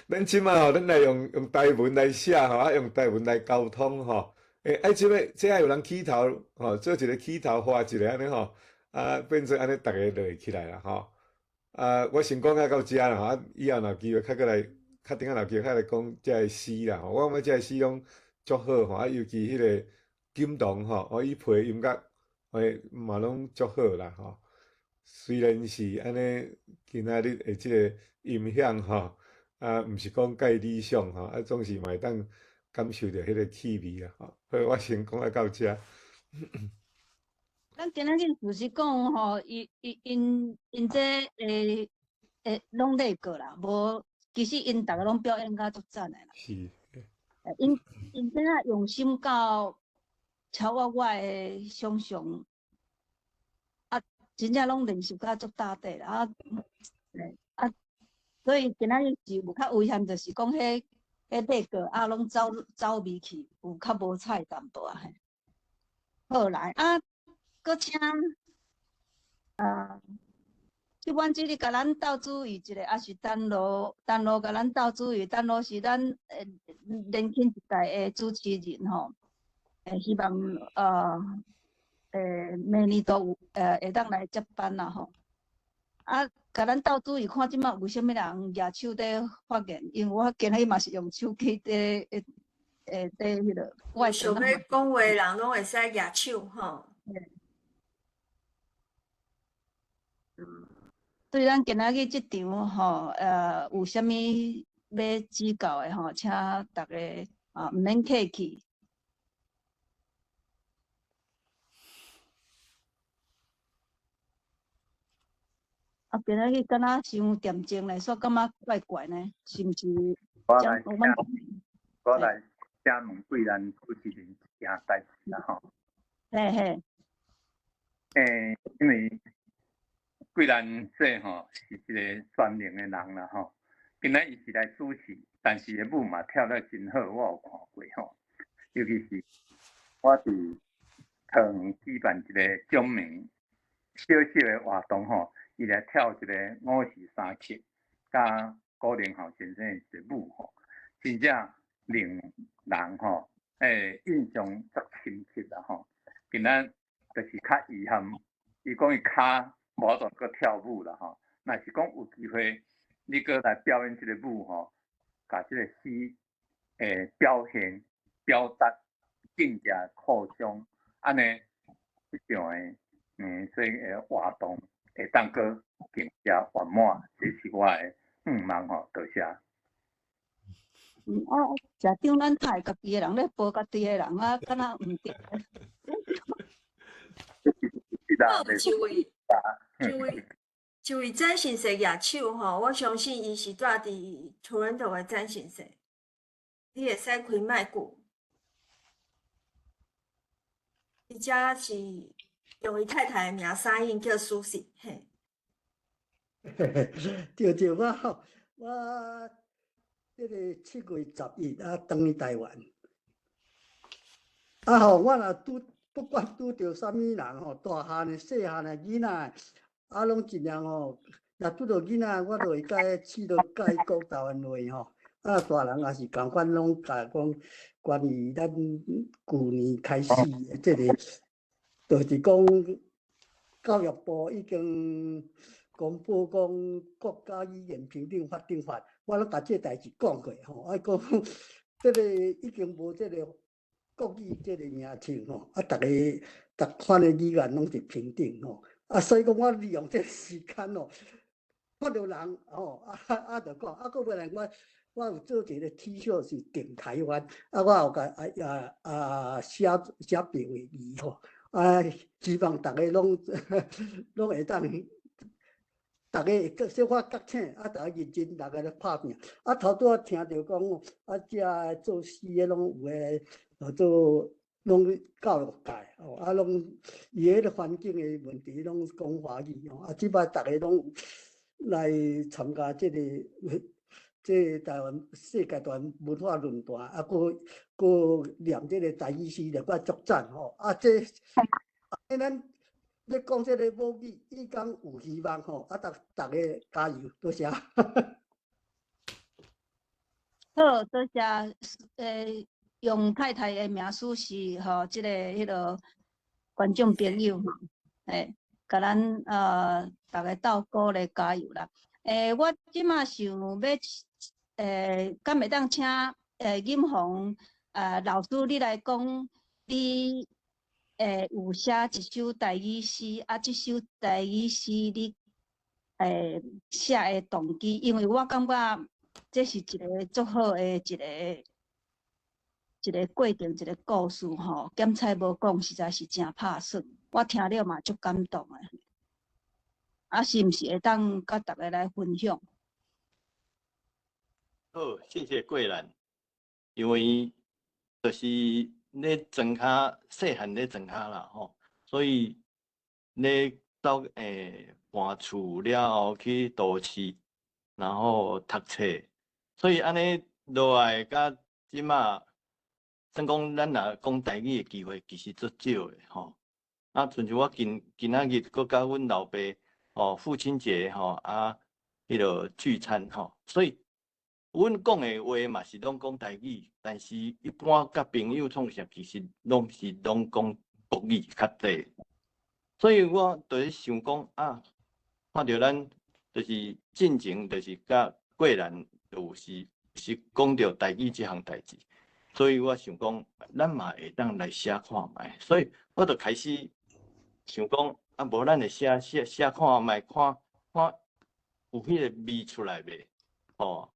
咱這馬吼，咱來用用台文來寫吼，啊，用台文來溝通吼，欸，啊，這欲這愛有人起頭吼，做一个起頭，發一个按呢吼，啊，變做按呢，逐个就會起來啦吼。啊，我先講到遮啦吼，啊，以後若有機會較閣來，較頂仔若有機會較來講這个詩啦吼，我感覺這个詩攏足好吼，啊，尤其彼个金童吼，哦，伊配音樂。欸，嘛攏足好啦吼。雖然是按呢，今仔日的這个音響吼，啊，毋是講蓋理想吼，啊，總是嘛會當感受著彼个氣味啊吼。好，我先講啊到遮。咱今仔日就是講吼，伊伊𪜶𪜶這會會攏禮過啦，無其實𪜶逐个攏表演甲足讚的啦。是。𪜶𪜶真正用心到超越我的想象，啊，真正攏練習甲足貼地啦，啊，啊，所以今仔日是有較遺憾，就是講彼彼禮過啊，攏走走味去，有較無彩淡薄仔嘿。好來啊，閣請啊，這阮這裡共咱鬥主意一下，抑是丹羅，丹羅共咱鬥主意，丹羅是咱年輕一代的主持人吼，希望明年都有會當來接班啦吼。啊，共咱鬥主意，看這擺有啥物人舉手佇發言，因為我今日嘛是用手機佇佇彼个。有想欲講話的人攏會使舉手吼。對咱今仔日這場吼，有啥物欲指教的吼，請逐家啊，毋免客氣。啊，今仔日敢若傷恬靜咧，煞感覺怪怪呢，是毋是？我來，我來請問貴人主持人一件代誌啦吼。嘿嘿。因為貴人說吼是一個全能的人啦吼，今仔伊是來主持，但是伊舞嘛跳得真好，我有看過吼。尤其是我佇桃園舉辦一個獎門小小的活動吼。伊來跳一個五時三刻，佮古靈豪先生的一个舞吼，真正令人吼，印象足深刻啦吼。今仔就是較遺憾，伊講伊跤無法度閣跳舞啦吼。若是講有機會，你閣來表演這个舞吼，共這个詩表現表達更加擴張，按呢，這種的這个活動。會當閣更加圓滿，這是我的願望吼，多謝。啊，社長，咱太家己的人咧報家己的人啊，敢若毋對。這位，這位，這位詹先生舉手吼，我相信伊是住佇 Toronto 的詹先生，你會使開麥克。伊遮是。用伊太太的名三印叫蘇軾，嘿。對對，我吼，我這个7月11啊，轉去台灣。啊吼，我若拄不管拄著啥物人吼，大漢的、細漢的、囡仔，啊，攏盡量吼，若拄著囡仔，我就會共伊試著共伊講台灣話吼。啊，大人也是仝款，攏共講關於咱舊年開始的這个。就是講，教育部已經公布講國家語言評定法定法，我攏共這代誌講過吼，啊講這个已經無這个國語這个名稱吼，啊，逐个逐款的語言攏是平等吼，啊，所以講我利用這个時間吼，看著人吼，啊啊就講，啊，閣尾來我我有做一个 T 恤是頂台灣，啊，我有共啊啊啊寫寫白話字吼。啊，希望逐个攏攏會當，逐个會小可覺醒，啊，逐个認真，逐个咧拍拚。啊，頭拄仔聽著講，啊，遮做詩的攏有的，做攏教育界，哦，啊，攏伊彼个環境的問題攏講華語哦。啊，這擺逐个攏來參加這个這個台灣世界台灣文化論壇，啊，閣閣念這個台語詩，就閣足讚吼。啊，這啊，咱咧講這個母語，已經有希望吼。啊，逐逐个加油，多謝。好，多謝。用太太的名字是吼，這个彼个觀眾朋友吼，共咱逐个鬥鼓勵加油啦。我這馬想欲，敢會當請錦鴻老師你來講，你有寫一首台語詩，啊，這首台語詩你寫的動機，因為我感覺這是一个足好的一个過程，一个故事吼。檢菜無講，實在是誠拍算，我聽了嘛足感動的。啊，是毋是會當佮逐家來分享？好，謝謝桂蘭。因為就是咧莊跤細漢咧莊跤啦吼，所以咧走搬厝了後去都市，然後讀冊，所以按呢落來佮這馬，算講咱若講台語的機會其實足少的吼。啊，親像我今今仔日閣佮阮老爸吼父親節吼啊，彼个聚餐吼，所以阮講的話嘛是攏講台語，但是一般佮朋友創啥，其實攏是攏講國語較濟。所以我就咧想講啊，看著咱就是進前就是佮桂蘭有時是講著台語這項代誌，所以我想講，咱嘛會當來寫看覓，所以我就開始想講，啊，無咱會寫寫寫看覓，看看有彼个味出來袂？吼。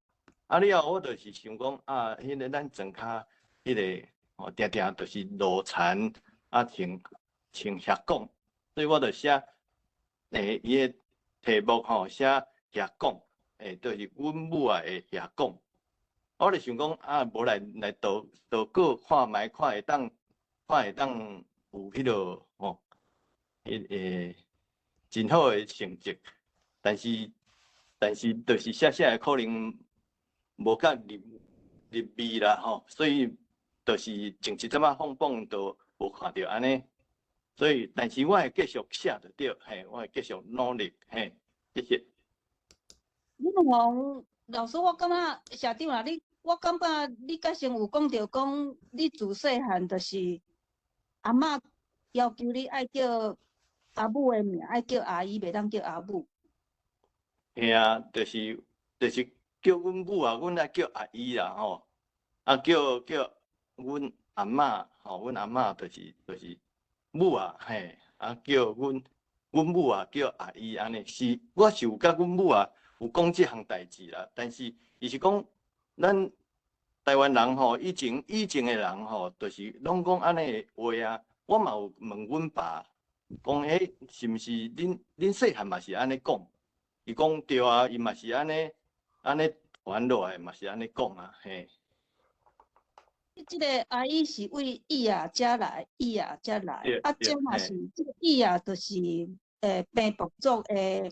啊了後，我就是想講啊，彼个咱莊跤，彼个吼，定定就是路田啊，穿穿額講，所以我就寫伊个題目吼，寫額講，就是阮母仔的額講。我就想講啊，無來來導導過看覓，看會當看會當有彼个吼，彼真好的成績，但是就是寫寫的可能無較入入味啦吼，所以就是前一陣仔放榜都無看著按呢，所以但是我會繼續寫就對，嘿，我會繼續努力，嘿，謝謝。你王老師，我感覺社長啊，你我感覺你較先有講著講，你自細漢就是阿嬤要求你愛叫阿母的名，愛叫阿姨，袂當叫阿母。嘿啊，就是叫阮母啊，阮愛叫阿姨啦吼，啊叫阮阿嬤吼，阮阿嬤就是母啊嘿，啊叫阮母啊叫阿姨按呢，是我是有佮阮母啊有講這項代誌啦，但是伊是講咱台灣人吼，以前的人吼，就是攏講按呢的話啊，我嘛有問阮爸，講欸是毋是恁細漢嘛是按呢講？伊講對啊，伊嘛是按呢。按呢傳落來嘛是按呢講啊，嘿。這个阿姨是為伊仔遮來，伊仔遮來，啊，這嘛是這个伊仔，就是平埔族的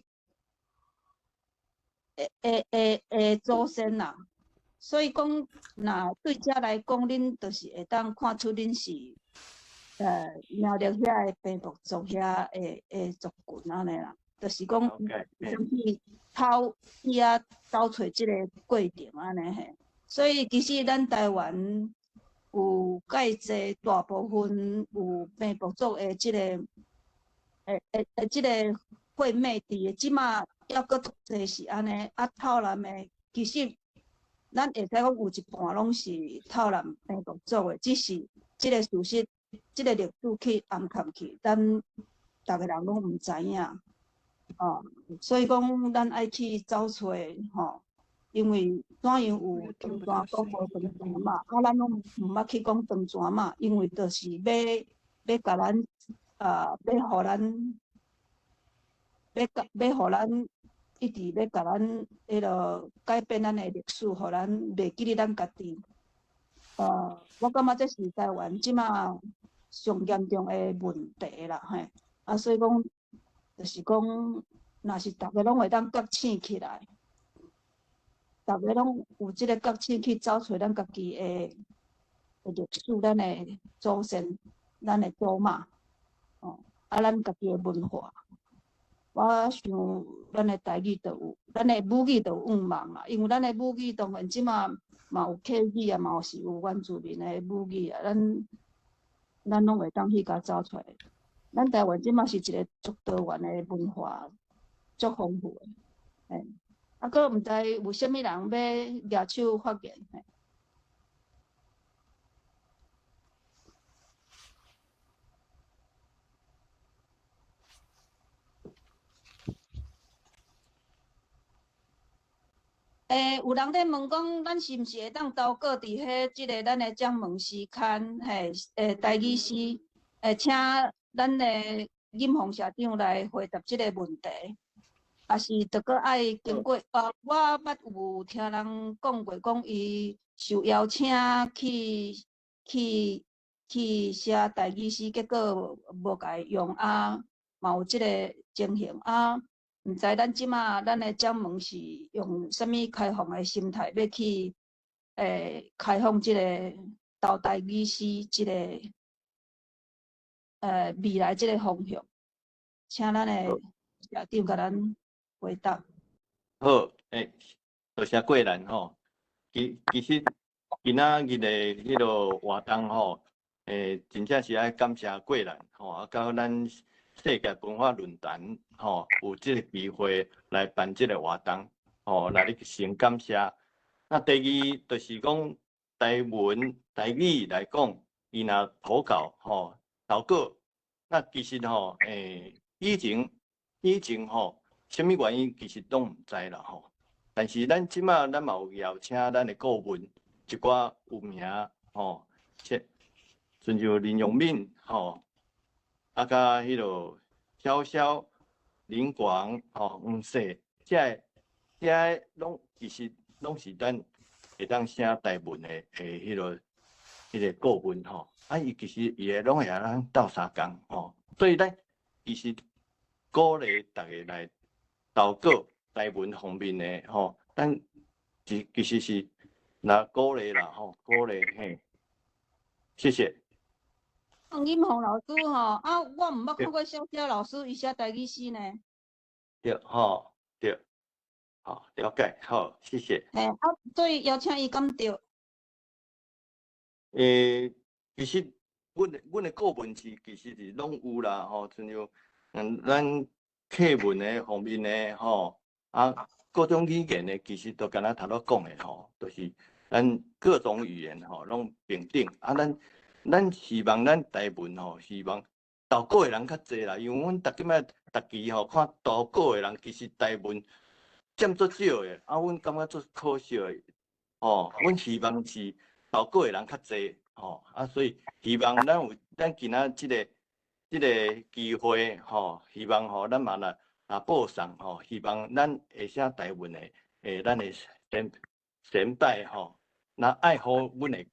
祖先啦。所以講，若對遮來講，恁就是會當看出恁是苗栗遐的平埔族遐的族群按呢啦，就是講，去偷去遐走揣這个過程按呢嘿。所以其實咱台灣有蓋濟大部分有平埔族的這个這个血脈佇的，這馬猶閣足濟是按呢。啊，透南的其實咱會使講有一半攏是透南平埔族的，只是這个事實，這个歷史去掩藏去，咱逐个人攏毋知影。哦，所以講咱愛去走揣吼，因為怎樣有長泉講無長泉嘛，啊，咱攏毋捌去講長泉嘛，因為就是欲共咱啊，欲予咱，欲共欲予咱一直欲共咱彼落改變咱的歷史，予咱袂記得咱家己。我感覺這是台灣這馬上嚴重的問題啦，嘿。啊，所以講，就是講，若是逐个攏會當覺醒起來，逐个攏有這个覺醒去找揣咱家己的歷史、咱的祖先、咱的祖媽，哦，啊，咱家己的文化。我想，咱的台語就有，咱的母語就有向望啦。因為咱的母語當然這馬嘛有客語啊，嘛是有原住民的母語啊，咱攏會當去共找出來。咱台灣這馬是一个足多元的文化，足豐富的。嘿，啊，閣毋知有啥物人欲舉手發言？嘿。有人咧問講，咱是毋是會當投稿佇彼這个咱的掌門詩刊，嘿，台語詩，請咱的任宏社長來回答這个問題，抑是著閣愛經過？啊，我捌有聽人講過，講伊受邀請去寫台語詩，結果無共伊用啊，嘛有這个情形啊。毋知咱這馬咱的掌門是用啥物開放的心態，欲去開放這個投台語詩這個未來這個方向，請咱的社長共咱回答。好，多謝桂蘭吼。其實今仔日的彼个活動吼，真正是愛感謝桂蘭吼，啊，佮咱世界文化論壇吼，有這个機會來辦這个活動，吼，來咧先感謝。那第二就是講台文台語來講，伊若投稿吼，投稿，那其實吼，以前吼，啥物原因其實攏毋知啦吼。但是咱這馬咱嘛有邀請咱的顧問一寡有名吼，像親像林永敏吼，啊，佮彼个瀟瀟、林廣吼、黃世，這个攏其實攏是咱會當寫台文的彼个顧問吼。啊，伊其實伊會攏會曉咱鬥相共吼，所以咱其實鼓勵逐家來投稿台文方面的吼，咱其實是若鼓勵啦吼，鼓勵嘿，謝謝。任宏老師吼，啊，我毋捌看過瀟瀟老師伊寫台語詩呢。對吼，對，好，了解，好，謝謝。嘿，啊，所以邀請伊敢對？其實阮的顧問是其實是攏有啦吼，親像咱客文的方面的吼，啊，各種語言的其實都敢若頭拄講的吼，就是咱各種語言吼攏平等啊，咱希望咱台文吼，希望投稿的人較濟啦，因為阮逐擺逐期吼看投稿的人，其實台文佔足少的，啊，阮感覺足可惜的，吼，阮希望是投稿的人較濟，吼，啊，所以希望咱有咱今仔這個機會，吼，希望吼咱嘛來啊報送吼，希望咱會寫台文的，咱的前輩吼，若愛護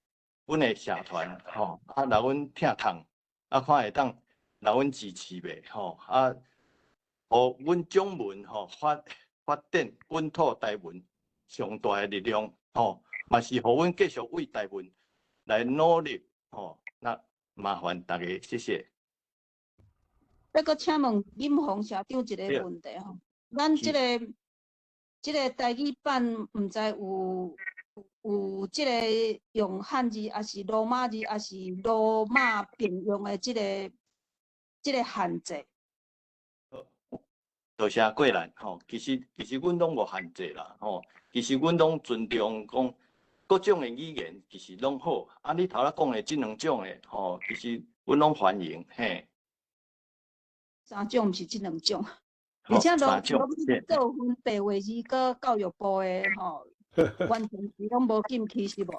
阮的社團吼，啊，來阮疼痛，啊，看會當來阮支持袂吼，啊，予阮掌門吼發展本土台文上大的力量吼，嘛是予阮繼續為台文來努力吼，那麻煩大家，謝謝。欲閣請問任宏社長一個問題吼，咱這個台語版毋知有這個用漢字，抑是羅馬字，抑是羅馬並用的這個限制？多謝桂蘭吼，其實阮攏無限制啦吼，其實阮攏尊重講各種的語言，其實攏好。啊，你頭仔講的這兩種的吼，其實阮攏歡迎嘿。三種，毋是這兩種，而且攏攏做分白話字，閣教育部的吼，完全是攏無禁區是無？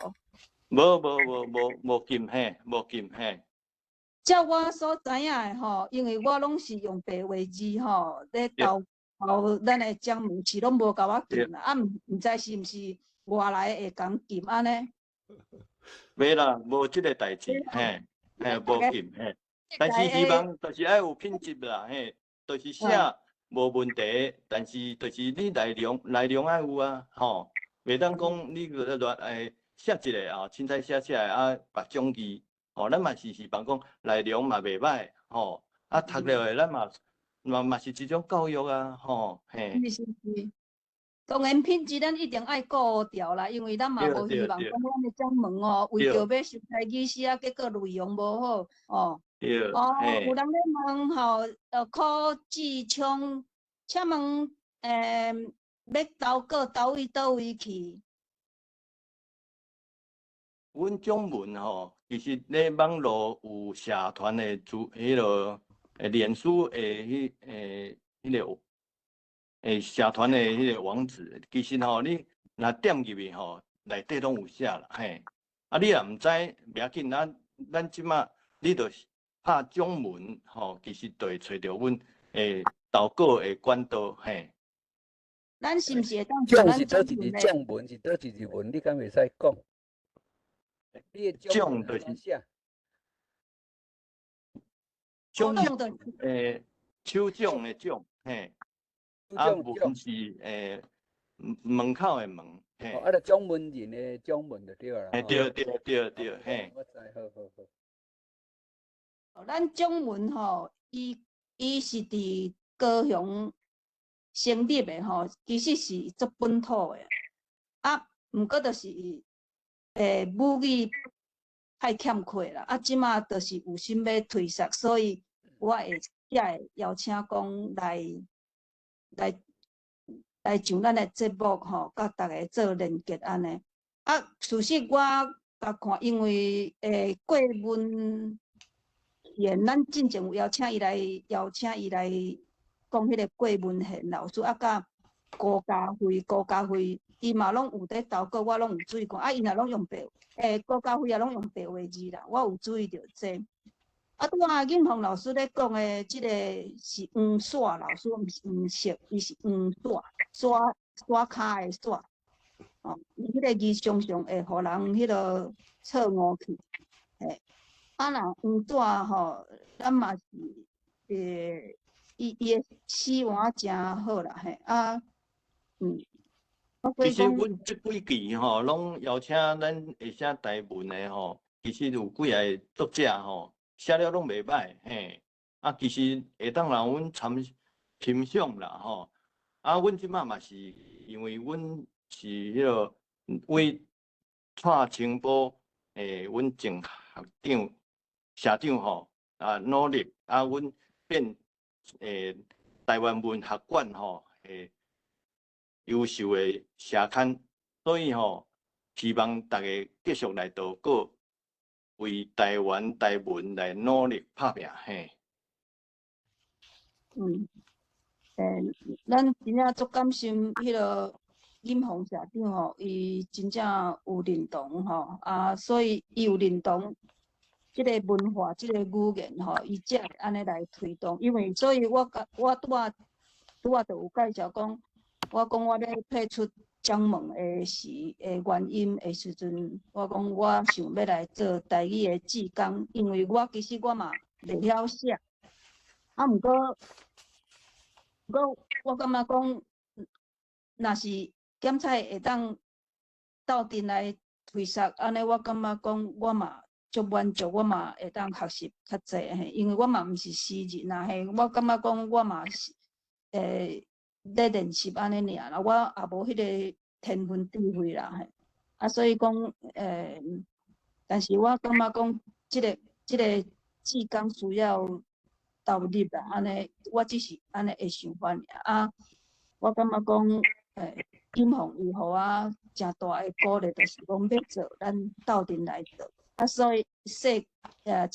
無無無無無禁嘿，無禁嘿。照我所知影的吼，因為我攏是用白話字吼咧投投咱的掌門，是攏無共我禁啦，啊，毋知是毋是外來會共禁按呢？袂啦，無這個代誌，嘿，嘿，無禁嘿。但是希望就是愛有品質啦，嘿，就是寫無問題，但是就是你內容愛有啊，吼，袂當講你個亂寫一個啊，凊彩寫寫啊，別種字，吼，咱嘛是希望講內容嘛袂䆀，吼，啊讀了的咱嘛是一種教育啊，吼，嘿。是是是，當然品質咱一定愛顧著啦，因為咱嘛無希望講咱的掌門哦，為著欲收台語詩啊，結果內容無好，哦。哦，有人咧問吼，柯志聰，請問，欲投稿佗位佗位去？阮掌門吼，其實咧網路有社團的主，彼个臉書的彼個社團的彼個網址，其實吼，你若點入去吼，內底攏有寫啦，嘿。啊，你若毋知，袂要緊，咱這馬你就拍掌門吼，其實就會揣著阮投稿的管道，嘿。咱是毋是會當獎是佗一字，掌門是佗一字文？你敢會使講？你的獎就是寫？獎手掌的掌，嘿。啊，門是門口的門，嘿。啊，就掌門人的掌門就對啦。嘿，對對對對，嘿。我知，好好好。咱掌門吼，伊是佇高雄成立的吼，其實是足本土的。啊，毋過就是母語太欠缺啦。啊，這馬就是有心欲推捒，所以我會才會邀請講來上咱的節目吼，佮逐家做連結按呢。啊，事實我共看，因為過問賢，咱進前有邀請伊來講彼個郭文賢老師，啊，佮高家輝，高家輝伊嘛攏有佇投稿，我攏有注意看，啊，𪜶也攏用白，高家輝也攏用白話字啦，我有注意著這。啊，拄仔應鳳老師咧講的這个是黃煞老師，毋是黃色，伊是黃煞，煞煞跤的煞。哦，伊彼個字常常會予人彼个錯誤去，嘿。啊，若黃紙吼，咱嘛是伊的詩畫誠好啦，嘿，啊，其實阮這幾期吼，攏邀請咱會寫台文的吼，其實有幾个作者吼，寫了攏袂䆀，嘿。啊，其實會當讓阮參欣賞啦，吼。啊，阮這擺嘛是因為阮是彼个為蔡清波，阮前學長、社長吼，啊努力，啊，阮變台灣文學館吼，優秀的社刊，所以吼，希望大家繼續來投稿，為台灣台文來努力拍拚，嘿。咱真正足感謝彼个尹鳳社長吼，伊真正有認同吼，啊，所以伊有認同這个文化、這个語言吼，伊才會按呢來推動。因為所以我共我拄仔就有介紹講，我講我咧退出掌門的時的原因的時陣，我講我想欲來做台語的志工，因為我其實我嘛袂曉寫，啊，毋過我感覺講，若是檢采會當鬥陣來推捒，按呢我感覺講我嘛足滿足，我嘛會當學習較濟嘿，因為我嘛毋是詩人啊嘿，我感覺講我嘛是咧練習按呢爾啦，我也無彼个天分智慧啦嘿，啊所以講但是我感覺講這个志工需要投入啦，按呢我只是按呢的想法爾啊，我感覺講金鳳伊予我誠大的鼓勵，就是講欲做，咱鬥陣來做。啊，所以這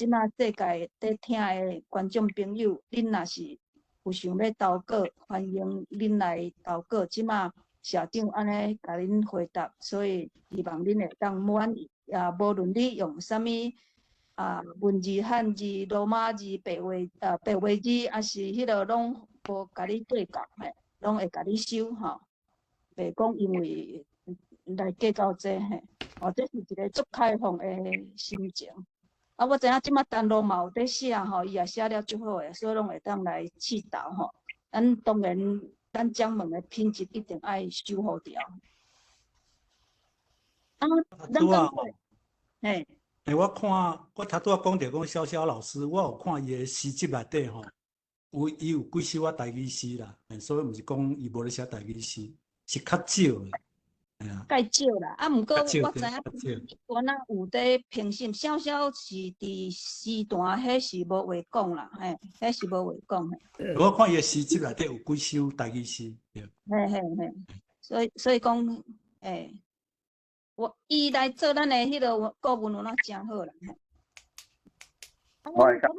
馬世界佇聽的觀眾朋友，恁若是有想欲投稿，歡迎恁來投稿。這馬社長按呢共恁回答，所以希望恁會當滿意。啊，無論你用啥物啊文字、漢字、羅馬字、白話字，抑是彼个攏無共你計較嘿，攏會共你收吼。袂講因為來計較這嘿，哦，這是一个足開放的心情。啊，我知影這馬陳露嘛有佇寫吼，伊也寫了足好的，所以攏會當來試投吼。咱當然，咱掌門的品質一定愛守護著。啊，咱拄仔嘿。我看我頭拄仔講著講瀟瀟老師，我有看伊的詩集內底吼，伊有幾首仔台語詩啦，所以毋是講伊無咧寫台語詩，是較少的。較少啦，啊，毋過我知影，我若有佇評審，瀟瀟是佇詩壇，彼是無話講啦，嘿，彼是無話講。我看伊的詩集內底有幾首台語詩，對。嘿嘿嘿，所以講，我伊來做咱的彼个顧問，有哪誠好啦。我感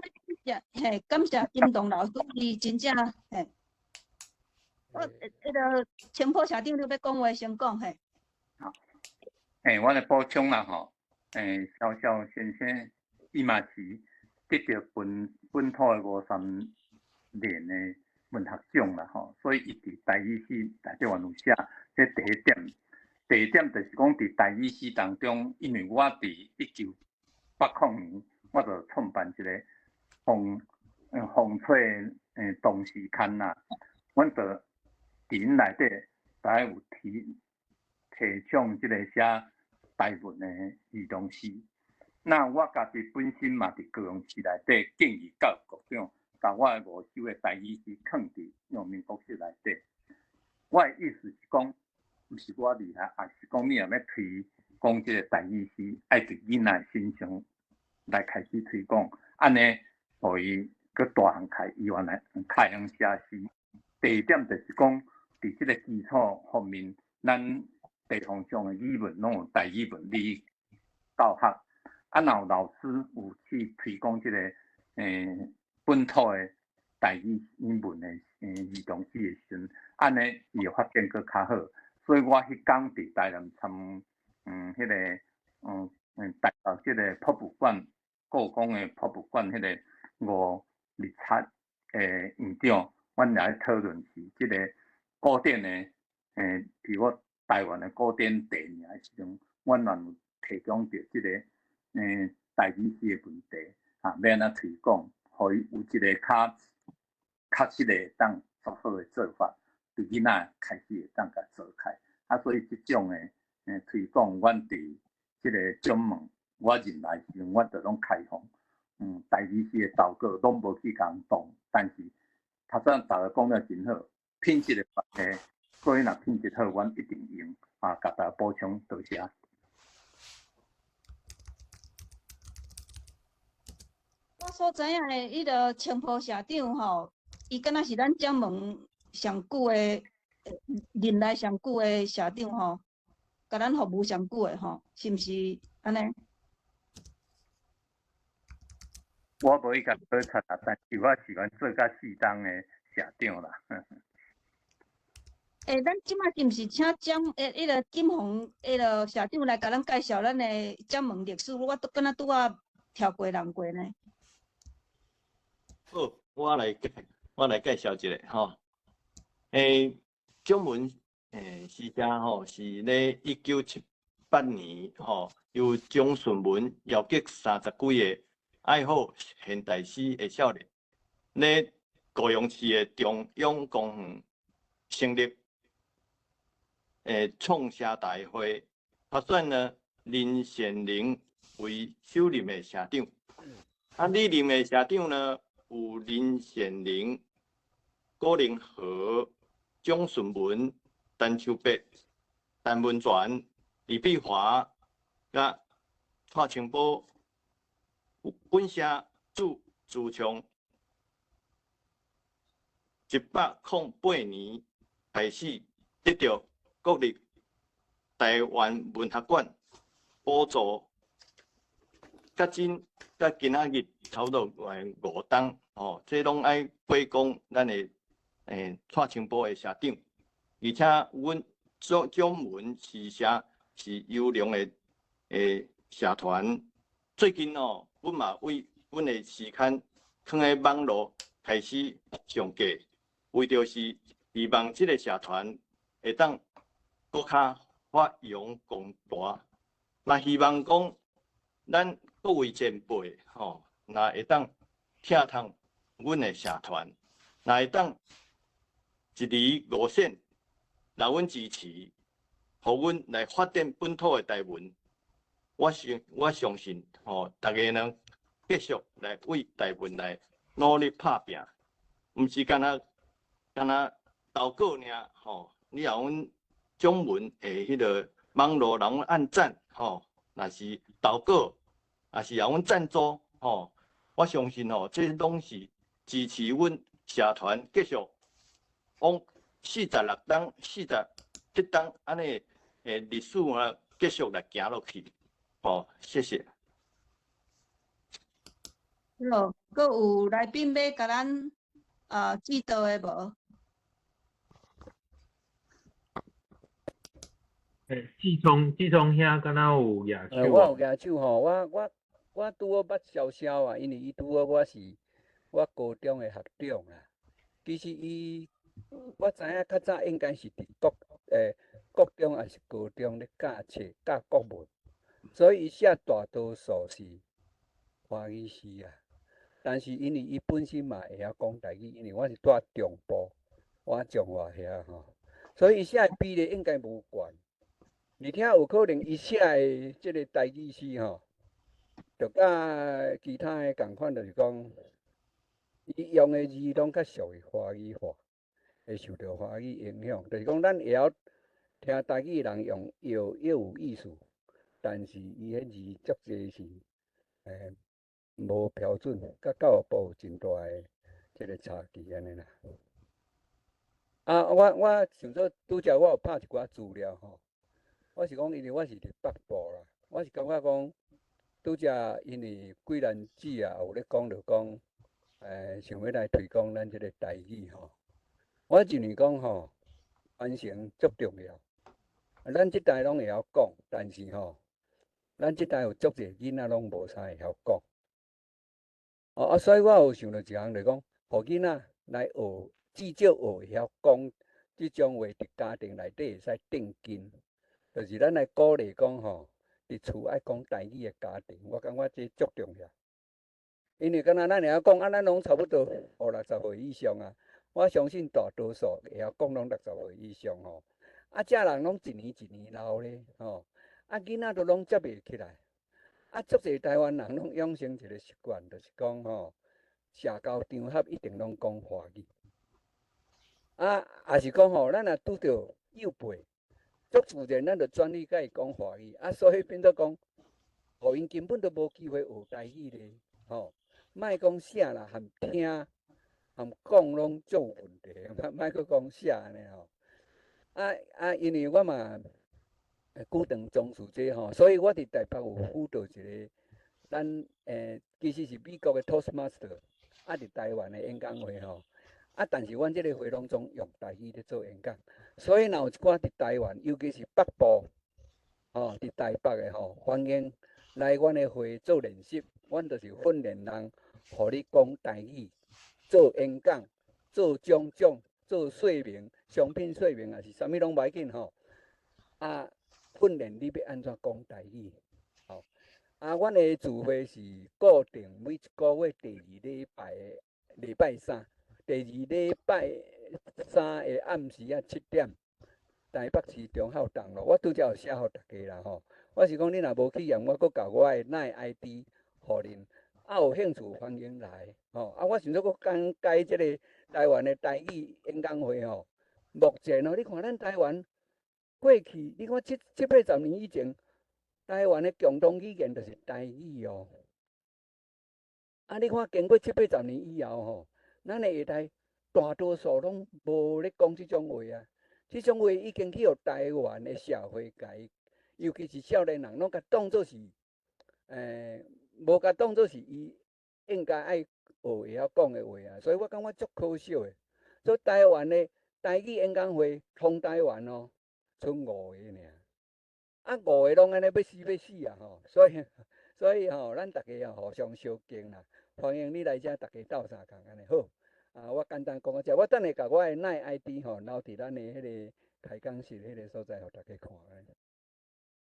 謝，嘿，感謝金棟老師，伊真正，嘿。我彼个青浦社長，你欲講話先講嘿。好，我來補充啦吼，蕭蕭先生伊嘛是得著本土的吳三連的文學獎啦吼，所以伊佇台語詩內底原有寫，這第一點。第二點就是講，佇台語詩當中，因為我佇1980年，我就創辦一個風吹同時刊啦，阮就佇𪜶內底大概有提倡這個寫台文的兒童詩。那我家己本身嘛，佇高雄市內底建議教育局長，共我的五首的台語詩囥佇陽明國小內底。我的意思是講，毋是我厲害，也是講你若欲推廣這個台語詩，愛佇囡仔身上來開始推廣，按呢，予伊閣大漢開，伊原來較會曉寫詩。第二點就是講，佇這個基礎方面，咱地方上的語文攏有台語文理教學，啊，若有老師有去推廣這個本土的台語文的兒童詩的時陣，按呢伊會發展閣較好。所以我彼工佇台南參彼個台北這個博物館，故宮的博物館彼個吳日察的院長，阮來討論是這個古典的，佇我台灣的古典地名的時陣，阮嘛有提供著這個台語詩的問題，啊，欲按怎推廣，予伊有一個較確實的會當做好的做法，對囡仔開始會當共做開。啊，所以這種的推廣，阮佇這個掌門，我任內時陣，阮就攏開放，台語詩的投稿攏無去共擋，但是頭先逐家講了真好，品質的關係，所以若品質好，阮一定用。啊，共大家補充，多謝。我所知影的，彼个青浦社長吼，伊敢若是咱掌門上久的，任內上久的社長吼，共咱服務上久的吼，是毋是按呢？我無去共考察啦，但是我是阮做甲四冬的社長啦。咱這擺是毋是請蔣彼个金鴻彼个社長來共咱介紹咱的掌門歷史？我都敢若拄仔跳過人過呢。好，我來介紹一下吼。掌門詩社吼是咧1978年吼，由張順文邀集30幾个愛好現代詩的少年，咧高雄市的中央公園成立創社大會，發選呢林善玲為首任的社長。啊，歷任的社長呢有林善玲、郭靈和、蔣順文、陳秋伯、陳文全、李碧華、佮蔡清波。本社自自从108年開始得到國立臺灣文學館補助，至今到今仔日差不多5冬吼，這攏愛歸功咱的蔡清波的社長，而且阮掌門詩社是優良的社團。最近哦，阮嘛為阮的詩刊囥佇網路開始上架，為著是希望這個社團會當閣較發揚光大。嘛希望講咱各位前輩吼，若會當疼痛阮的社團，若會當一厘五仙來阮支持，予阮來發展本土的台文。我相信吼，大家呢繼續來為台文來努力拍拚，毋是干焦投稿爾吼。你若阮掌門的彼个網路，人阮按讚吼，若是投稿，也是予阮贊助吼，我相信吼，這攏是支持阮社團繼續往46冬、47冬按呢的歷史啊，繼續來行落去。好，謝謝。好，閣有來賓欲共咱指導的無？欸，志聰志聰兄敢若有舉手。我有舉手吼，我拄好捌瀟瀟啊，因為伊拄好我是我高中的學長啦。其實伊我知影較早應該是佇國中抑是高中咧教冊教國文，所以伊寫大多數是華語詩啊。但是因為伊本身嘛會曉講台語，因為我是住中部，我彰化遐吼，所以伊寫的比例應該無懸。而且有可能伊寫的這个台語詩吼，就佮其他的仝款，就是講，伊用的字攏較屬於華語化，會受著華語影響。就是講，咱會曉聽台語的人用藥藥有意思，但是伊彼字足濟是無標準，佮教育部有真大的這个差距按呢啦。啊，我想說拄才我有拍一寡資料吼，我是講因為我是佇北部啦，我是感覺講拄才因為桂蘭姊啊有咧講著講，想欲來推廣咱這个台語吼，我認為講吼，傳承足重要。咱這代攏會曉講，但是吼，咱這代有足濟囡仔攏無啥會曉講。哦啊，所以我有想著一項，就是講，予囡仔來學，至少學會曉講這種話，佇家庭內底會使定根。就是咱來鼓勵講吼，佇厝愛講台語的家庭，我感覺這足重要。因為敢若咱會曉講，啊，咱攏差不多五六十歲以上啊。我相信大多數會曉講攏六十歲以上吼。啊，這人攏一年一年老咧，吼。啊，囡仔都攏接袂起來。啊，足濟台灣人攏養成一个習慣，就是講吼，社交場合一定攏講華語。啊，抑是講吼，咱若拄著幼輩，足自然咱就轉去共伊講華語。啊，所以變做講，予𪜶根本都無機會學台語咧，吼。莫講寫啦，含聽、含講攏足有問題，莫閣講寫按呢吼。啊啊，因為我嘛久長從事這吼，所以我佇台北有輔導一个，咱其實是美國的 Toastmaster，啊，佇台灣的演講會吼。啊，但是阮這个會攏總用台語咧做演講，所以若有一寡佇台灣，尤其是北部，吼，佇台北的吼，歡迎來阮的會做練習。阮就是訓練人，予你講台語，做演講，做獎獎，做說明，商品說明，抑是啥物攏無要緊吼。啊，訓練你欲按怎講台語，吼。啊，阮的聚會是固定每一个月第二禮拜的禮拜三，第二禮拜三的暗時仔7點，台北市忠孝東路。我拄才有寫予大家啦吼。我是講你若無去驗，我閣共我的 LINE ID 予恁。啊，有興趣歡迎來吼。啊，我想說閣講解這个台灣的台語演講會吼。目前哦，你看咱台灣過去，你看七八十年以前，台灣的共同語言就是台語哦。啊，你看經過七八十年以後吼，咱的下代大多數攏無咧講這種話啊。這種話已經去予台灣的社會共，尤其是少年人，攏共當做是，無共當做是伊應該愛學會曉講的話啊。所以我感覺足可惜的。所以台灣的台語演講會，通台灣哦，賰五个爾。啊，五个攏按呢欲死欲死啊吼！所以吼，咱逐家哦互相相敬啦。歡迎你來遮，逐家鬥相共按呢好。啊，我簡單講到遮，我等下共我的 LINE ID 吼留佇咱的彼个開講室彼个所在，予大家看。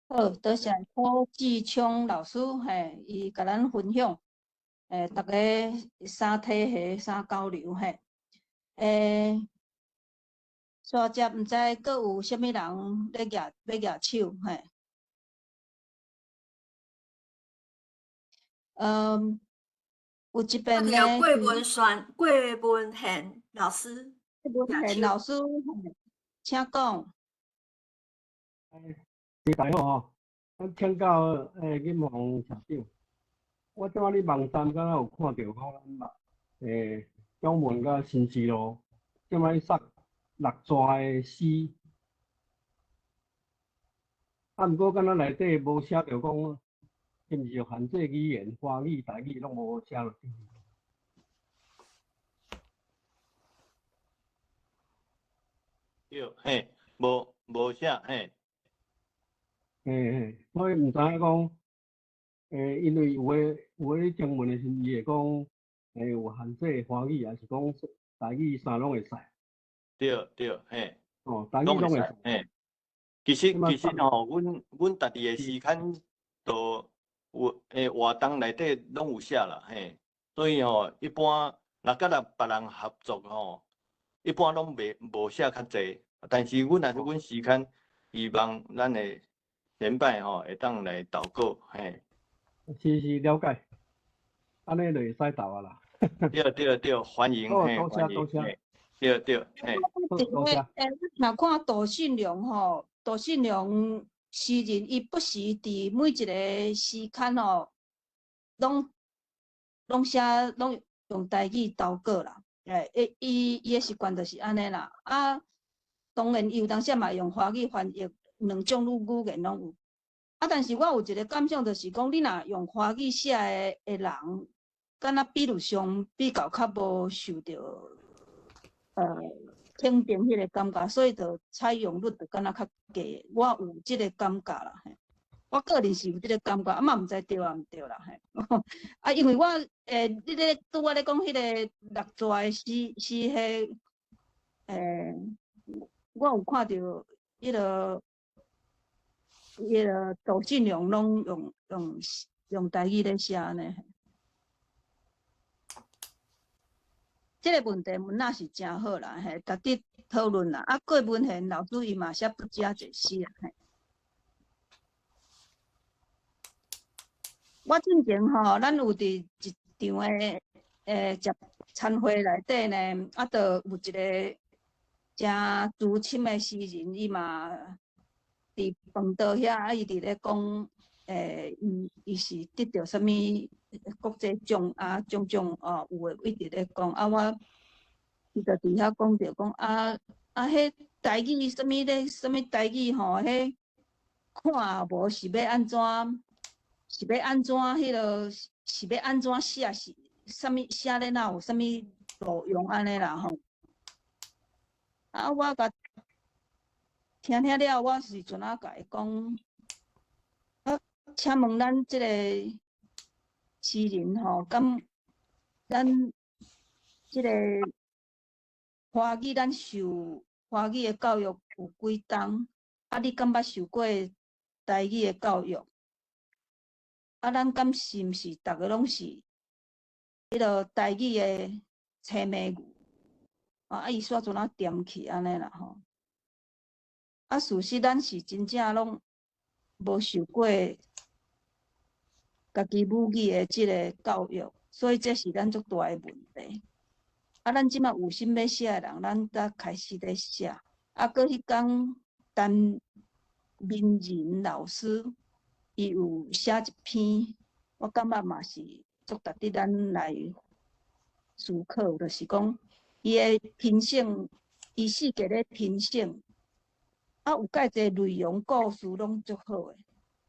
好，多謝柯志聰老師，嘿，伊共咱分享，逐家啥體系、啥交流，嘿，煞接毋知閣有啥物人咧舉欲舉手，嘿。嗯，有一邊咧。郭文選、郭文賢老師。郭文賢老師，請講。大家好吼，咱請教金黃社長，我這擺佇網站敢若有看著講咱中門佮新市路，這擺殺六逝的詩，啊，毋過敢若內底無寫著講，是毋是有限制語言，華語、台語攏無寫落去？對，嘿，無寫，嘿。嘿嘿，所以毋知影讲，因為有的咧徵文的時陣，伊會講，有限制華語，還是講台語啥攏會使？對對，嘿。哦，台語攏會使。嘿，其實吼，阮家己的詩刊都有活動內底攏有寫啦，嘿。所以吼，一般若佮人別人合作吼，一般攏袂無寫較濟。但是阮若是阮詩刊，希望咱的前輩吼會當來投稿，嘿。是是了解，按呢就會使投啊啦。對對對，歡迎，嘿，多謝多謝。對對，嘿。多謝。若看杜信良吼，杜信良詩人，伊不時佇每一个詩刊吼，攏寫攏用台語投稿啦。伊的習慣就是按呢啦。啊，當然伊有當時嘛用華語翻譯，兩種語言攏有。啊，但是我有一個感想，就是講你若用華語寫的人，敢若比如上比較較無受著肯定彼个感覺，所以就採用率就敢若較低。我有這个感覺啦，嘿，我個人是有這个感覺，啊嘛毋知對啊毋對啦，嘿。啊，因為我你咧拄仔咧講彼個六逝的詩詩彼，我有看著彼个杜俊良攏用台語咧寫呢。這个問題文那是誠好啦，嘿，值得討論啦。啊，郭文賢老師伊嘛寫不止一詩啊，嘿。我進前吼，咱有佇一場的食餐會內底呢，啊，就有一個誠資深的詩人，伊嘛佇飯桌遐，啊，伊佇咧講，伊是得著啥物國際獎啊，種種哦，有的一直咧講，啊，我伊就佇遐講著講，啊，彼台語啥物咧，啥物台語吼，彼看無是欲按怎，是欲按怎彼落，是欲按怎寫，是啥物寫咧，哪有啥物路用按呢啦吼。啊，我共聽聽了，我是陣仔共伊講，啊，請問咱這個詩人吼，敢咱這個華語，咱受華語的教育有幾冬？啊，你敢捌受過台語的教育？啊，咱敢是毋是逐个攏是彼落台語的青梅語？啊，伊煞陣仔恬去按呢啦吼。啊，事實咱是真正攏無受過家己母語的這个教育，所以這是咱足大的問題。啊，咱這馬有心欲寫的人，咱才開始咧寫。啊，閣彼工陳明仁老師，伊有寫一篇，我感覺嘛是足值得咱來思考，就是講伊的評審，伊四個咧評審，啊，有蓋濟內容故事攏足好的，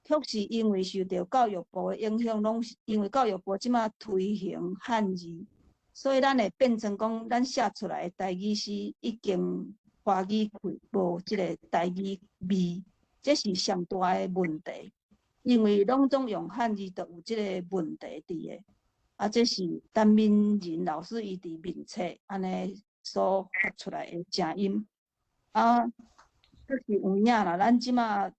卻是因為受著教育部的影響，攏是因為教育部這馬推行漢字，所以咱會變成講，咱寫出來的台語詩已經華語氣，無這个台語味，這是上大的問題。因為攏總用漢字，就有這個問題佇的。啊，這是陳明仁老師伊佇面冊按呢所發出來的聲音。啊，這是有影啦，咱這馬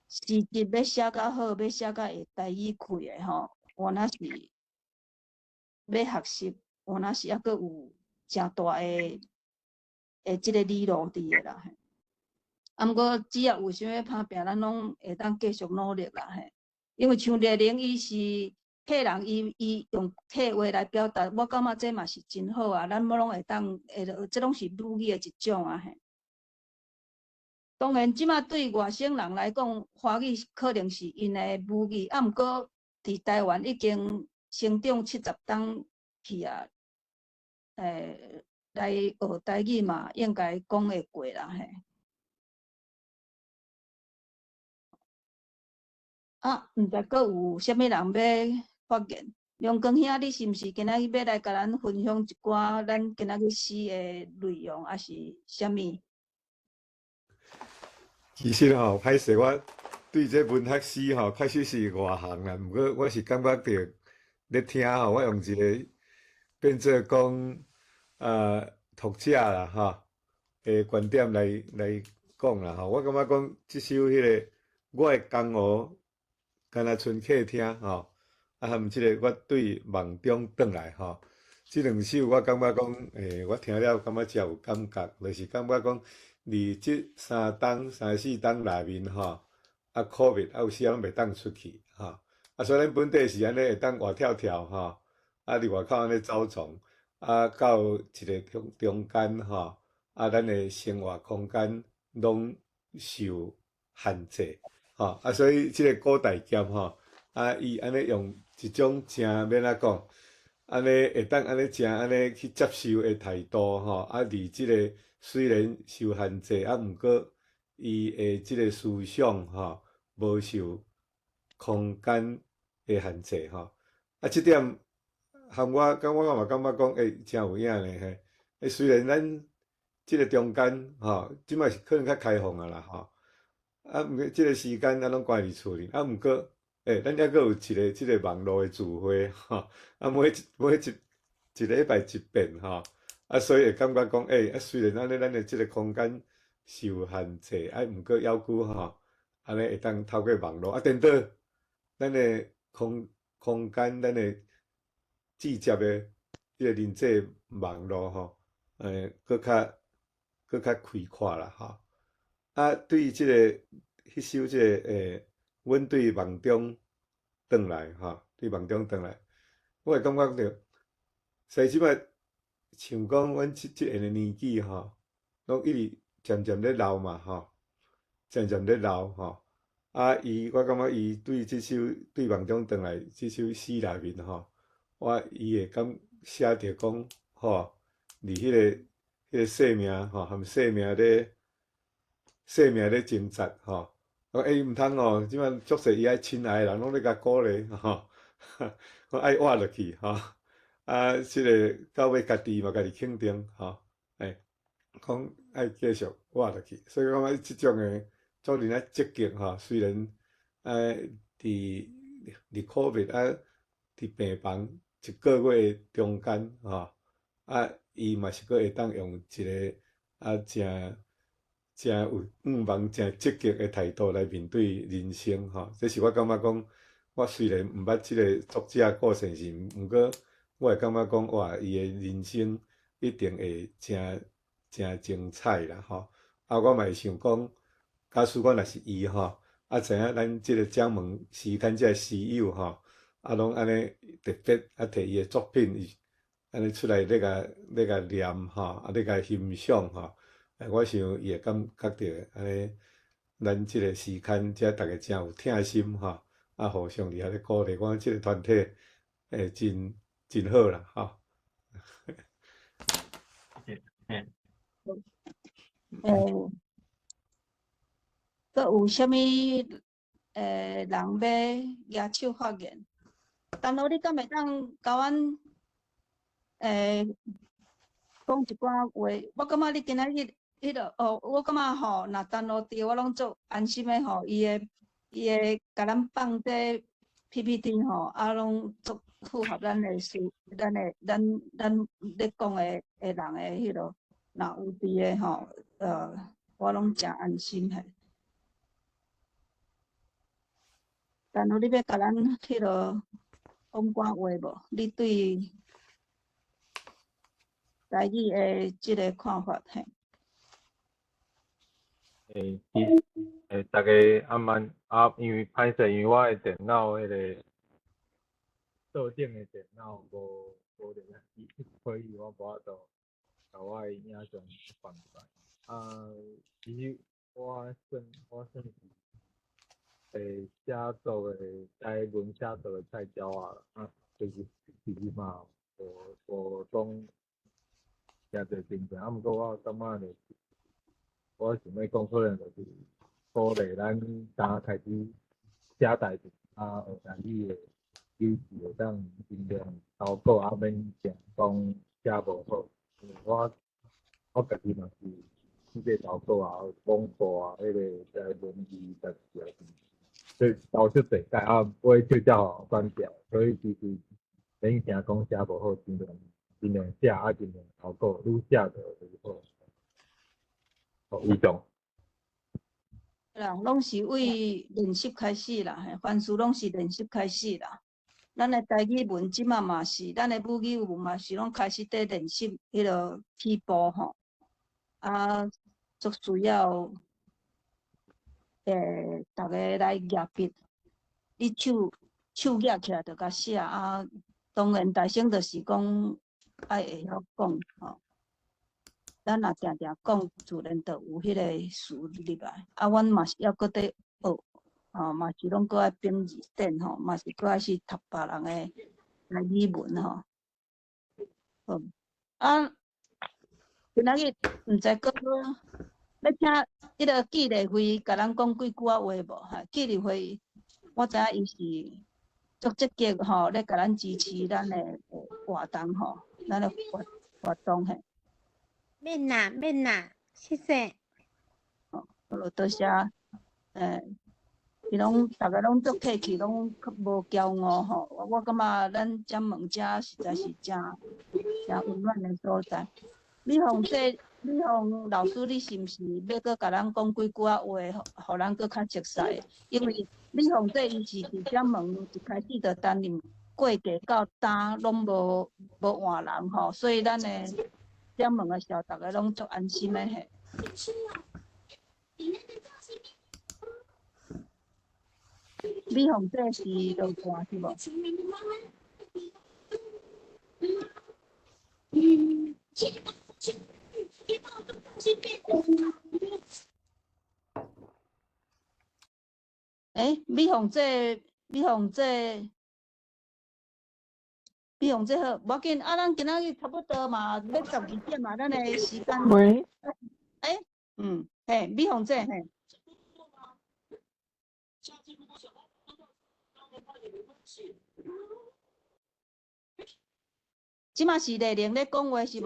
詩集欲寫較好，欲寫較會台語氣的吼，原來是欲學習，原來是猶閣有誠大的這个理路佇的啦。啊，毋過只要有想欲拍拚，咱攏會當繼續努力啦嘿。因為像列寧，伊是客人，伊用客話來表達，我感覺這嘛是真好啊。咱攏會當會，這攏是母語的一種啊嘿。當然，這馬對外省人來講，華語可能是𪜶的母語，啊，毋過佇台灣已經成長70冬去啊，來學台語嘛，應該講會過啦嘿。啊，毋知閣有啥物人欲發言？梁光兄，你是毋是今仔日欲來共咱分享一寡咱今仔日詩的內容，抑是啥物？其實吼，歹勢，我對這文學史吼，確實是外行啦。毋過我是感覺著咧聽吼，我用一個變做講讀者啦吼的觀點來講啦吼。我感覺講這首彼個我的江湖敢若賰客廳吼，啊含這個我對夢中轉來吼，這兩首我感覺講，我聽了感覺誠有感覺，就是感覺講佇這三冬三四冬內面吼，啊，COVID 啊有時仔攏袂當出去吼，啊，所以咱本地是按呢會當活跳跳吼，啊，佇外口按呢走傱，啊，到一个中間吼，啊，咱的生活空間攏受限制，吼，啊，所以這个古大俠吼，啊，伊按呢用一種誠欲按怎講，按呢會當按呢誠按呢去接受的態度吼，啊，佇這个雖然受限制，啊，毋過伊的這个思想吼，無受空間的限制吼，啊，這點含我，感我嘛感覺講，誠有影呢嘿。雖然咱這个中間吼，這擺是可能較開放啊啦吼，啊，毋過這个時間咱攏關佇厝裡，啊，毋過，咱猶閣有一个這个網路的聚會吼，啊，每一禮拜一遍吼，啊，所以會感覺講，啊，雖然按呢，咱的這个空間受限制，啊，毋過猶閣吼，按呢會當透過網路，啊，顛倒，咱的空間，咱的直接的這个人際網路吼，閣較開闊啦吼。啊，對這个彼首這个阮對夢中轉來吼，對夢中轉來，我會感覺著，所以這擺像講阮這個年紀吼，攏一直漸漸咧老嘛吼，漸漸咧老吼。啊，伊我感覺伊對這首對夢中轉來這首詩內面吼，我伊會感寫著講吼，佇彼个生命吼，含生命咧掙扎吼。講毋通哦，這擺足濟伊愛親愛的人攏咧共鼓勵吼，講愛活落去吼。啊，這个到尾家己嘛家己肯定吼，講愛繼續活落去。所以講這種的做人愛積極吼，雖然佇 COVID 啊，佇病房一个月的中間吼，啊，伊嘛是閣會當用一个啊誠誠有向望、誠積極的態度來面對人生吼。這是我感覺講，我雖然毋捌這个作者顧先生，毋過我會感覺講，哇，伊的人生一定會誠誠精彩啦吼。啊，我嘛會想講，假使我若是伊吼，啊，知影咱這个掌門詩刊這个詩友吼，啊，攏按呢特別啊，提伊的作品，按呢出來咧共念吼，啊，咧共欣賞吼，我想伊會感覺著按呢，咱這个詩刊遮逐个誠有疼心吼，啊，互相佇遐咧鼓勵，我這个團體真真好啦吼。閣有啥物人欲舉手發言？陳老，你敢會當共阮講一寡話？我感覺你今仔日彼个哦，我感覺吼，若陳老佇，我攏足安心的吼。伊會共咱放這 PPT 吼，啊，攏足符合咱的思，咱的咱咱咧講的人的彼落，若有佇的吼，我攏誠安心嘿。陳老，你欲共咱彼落講寡話無？你對台語的這个看法嘿？其實逐家暗晚啊，因為歹勢，因為我的電腦彼个桌頂的電腦無佇咧，所以我無法度共我的影像放出來。啊，其實我算是寫作的台文寫作的菜鳥仔啦，啊，就是其實嘛，無講誠濟經驗，啊，毋過我感覺就是，我想欲講可能就是鼓勵咱今開始寫代誌，啊，學台語的，有時會當盡量投稿，啊，免驚講寫無好。因為我家己嘛是去這投稿啊，廣播啊，彼个在文字雜誌啊，这投足濟擺啊，尾手才予關掉，所以其實免驚講寫無好，盡量盡量寫啊，盡量投稿，愈寫就愈好。好，以上。啦，攏是為練習開始啦，嘿，凡事攏是練習開始啦。咱的台語文這馬嘛是，咱的母語文嘛是攏開始佇練習彼個起步吼。啊，足需要，逐家來舉筆，你手手舉起來就共寫啊。當然，大聲就是講愛會曉講吼。咱若定定講，自然就有彼個詞入來。啊，阮嘛是猶閣佇學，吼，嘛是攏閣愛編字典吼，嘛是閣愛去讀別人的台語文吼。好，啊，今仔日毋知閣欲請彼個紀麗慧共咱講幾句仔話無？哈，紀麗慧，我知影伊是足積極吼，咧共咱支持咱的活動吼，咱的活活動嘿。免啦，免啦，謝謝。哦，好，多謝。伊攏逐家攏足客氣，攏較無驕傲吼。我感覺咱掌門遮實在是誠誠溫暖的所在。美鳳姐，美鳳老師，你是毋是欲閣共咱講幾句仔話，予咱閣較熟似？因為美鳳姐伊是佇掌門一開始就擔任過繼到今攏無無換人吼，所以咱的掌門的時候，逐家攏足安心的嘿。美鳳姐是落汗是無？欸，美鳳姐，美鳳姐，美鳳姐好，無要緊啊！咱今仔日差不多嘛，欲12點嘛，咱的時間。喂。欸，嗯，嘿，美鳳姐嘿。這馬是麗玲咧講話是無？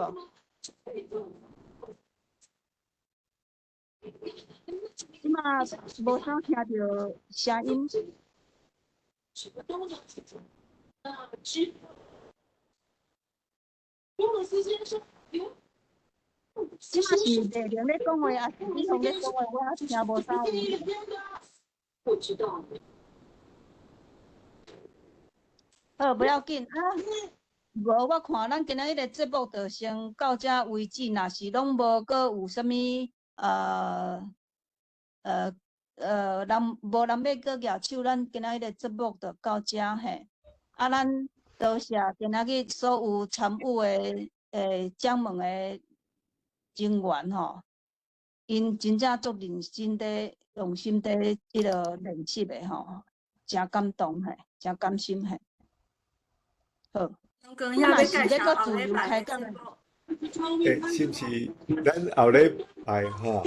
這馬無啥聽著聲音。這馬是麗玲咧講話，抑是美鳳咧講話？我聽無啥有。好，不要緊啊。無，我看咱今仔日的節目就先到這為止。若是攏無閣有啥物人無人欲閣舉手，咱今仔日的節目就到這嘿。啊，咱多謝今仔日所有參與的掌門的人員吼，𪜶真正足認真佇用心佇彼个練習的吼，誠感動嘿，誠感心嘿。好。剛剛你若是欲閣自由開講的。欸，是毋是咱後禮拜吼？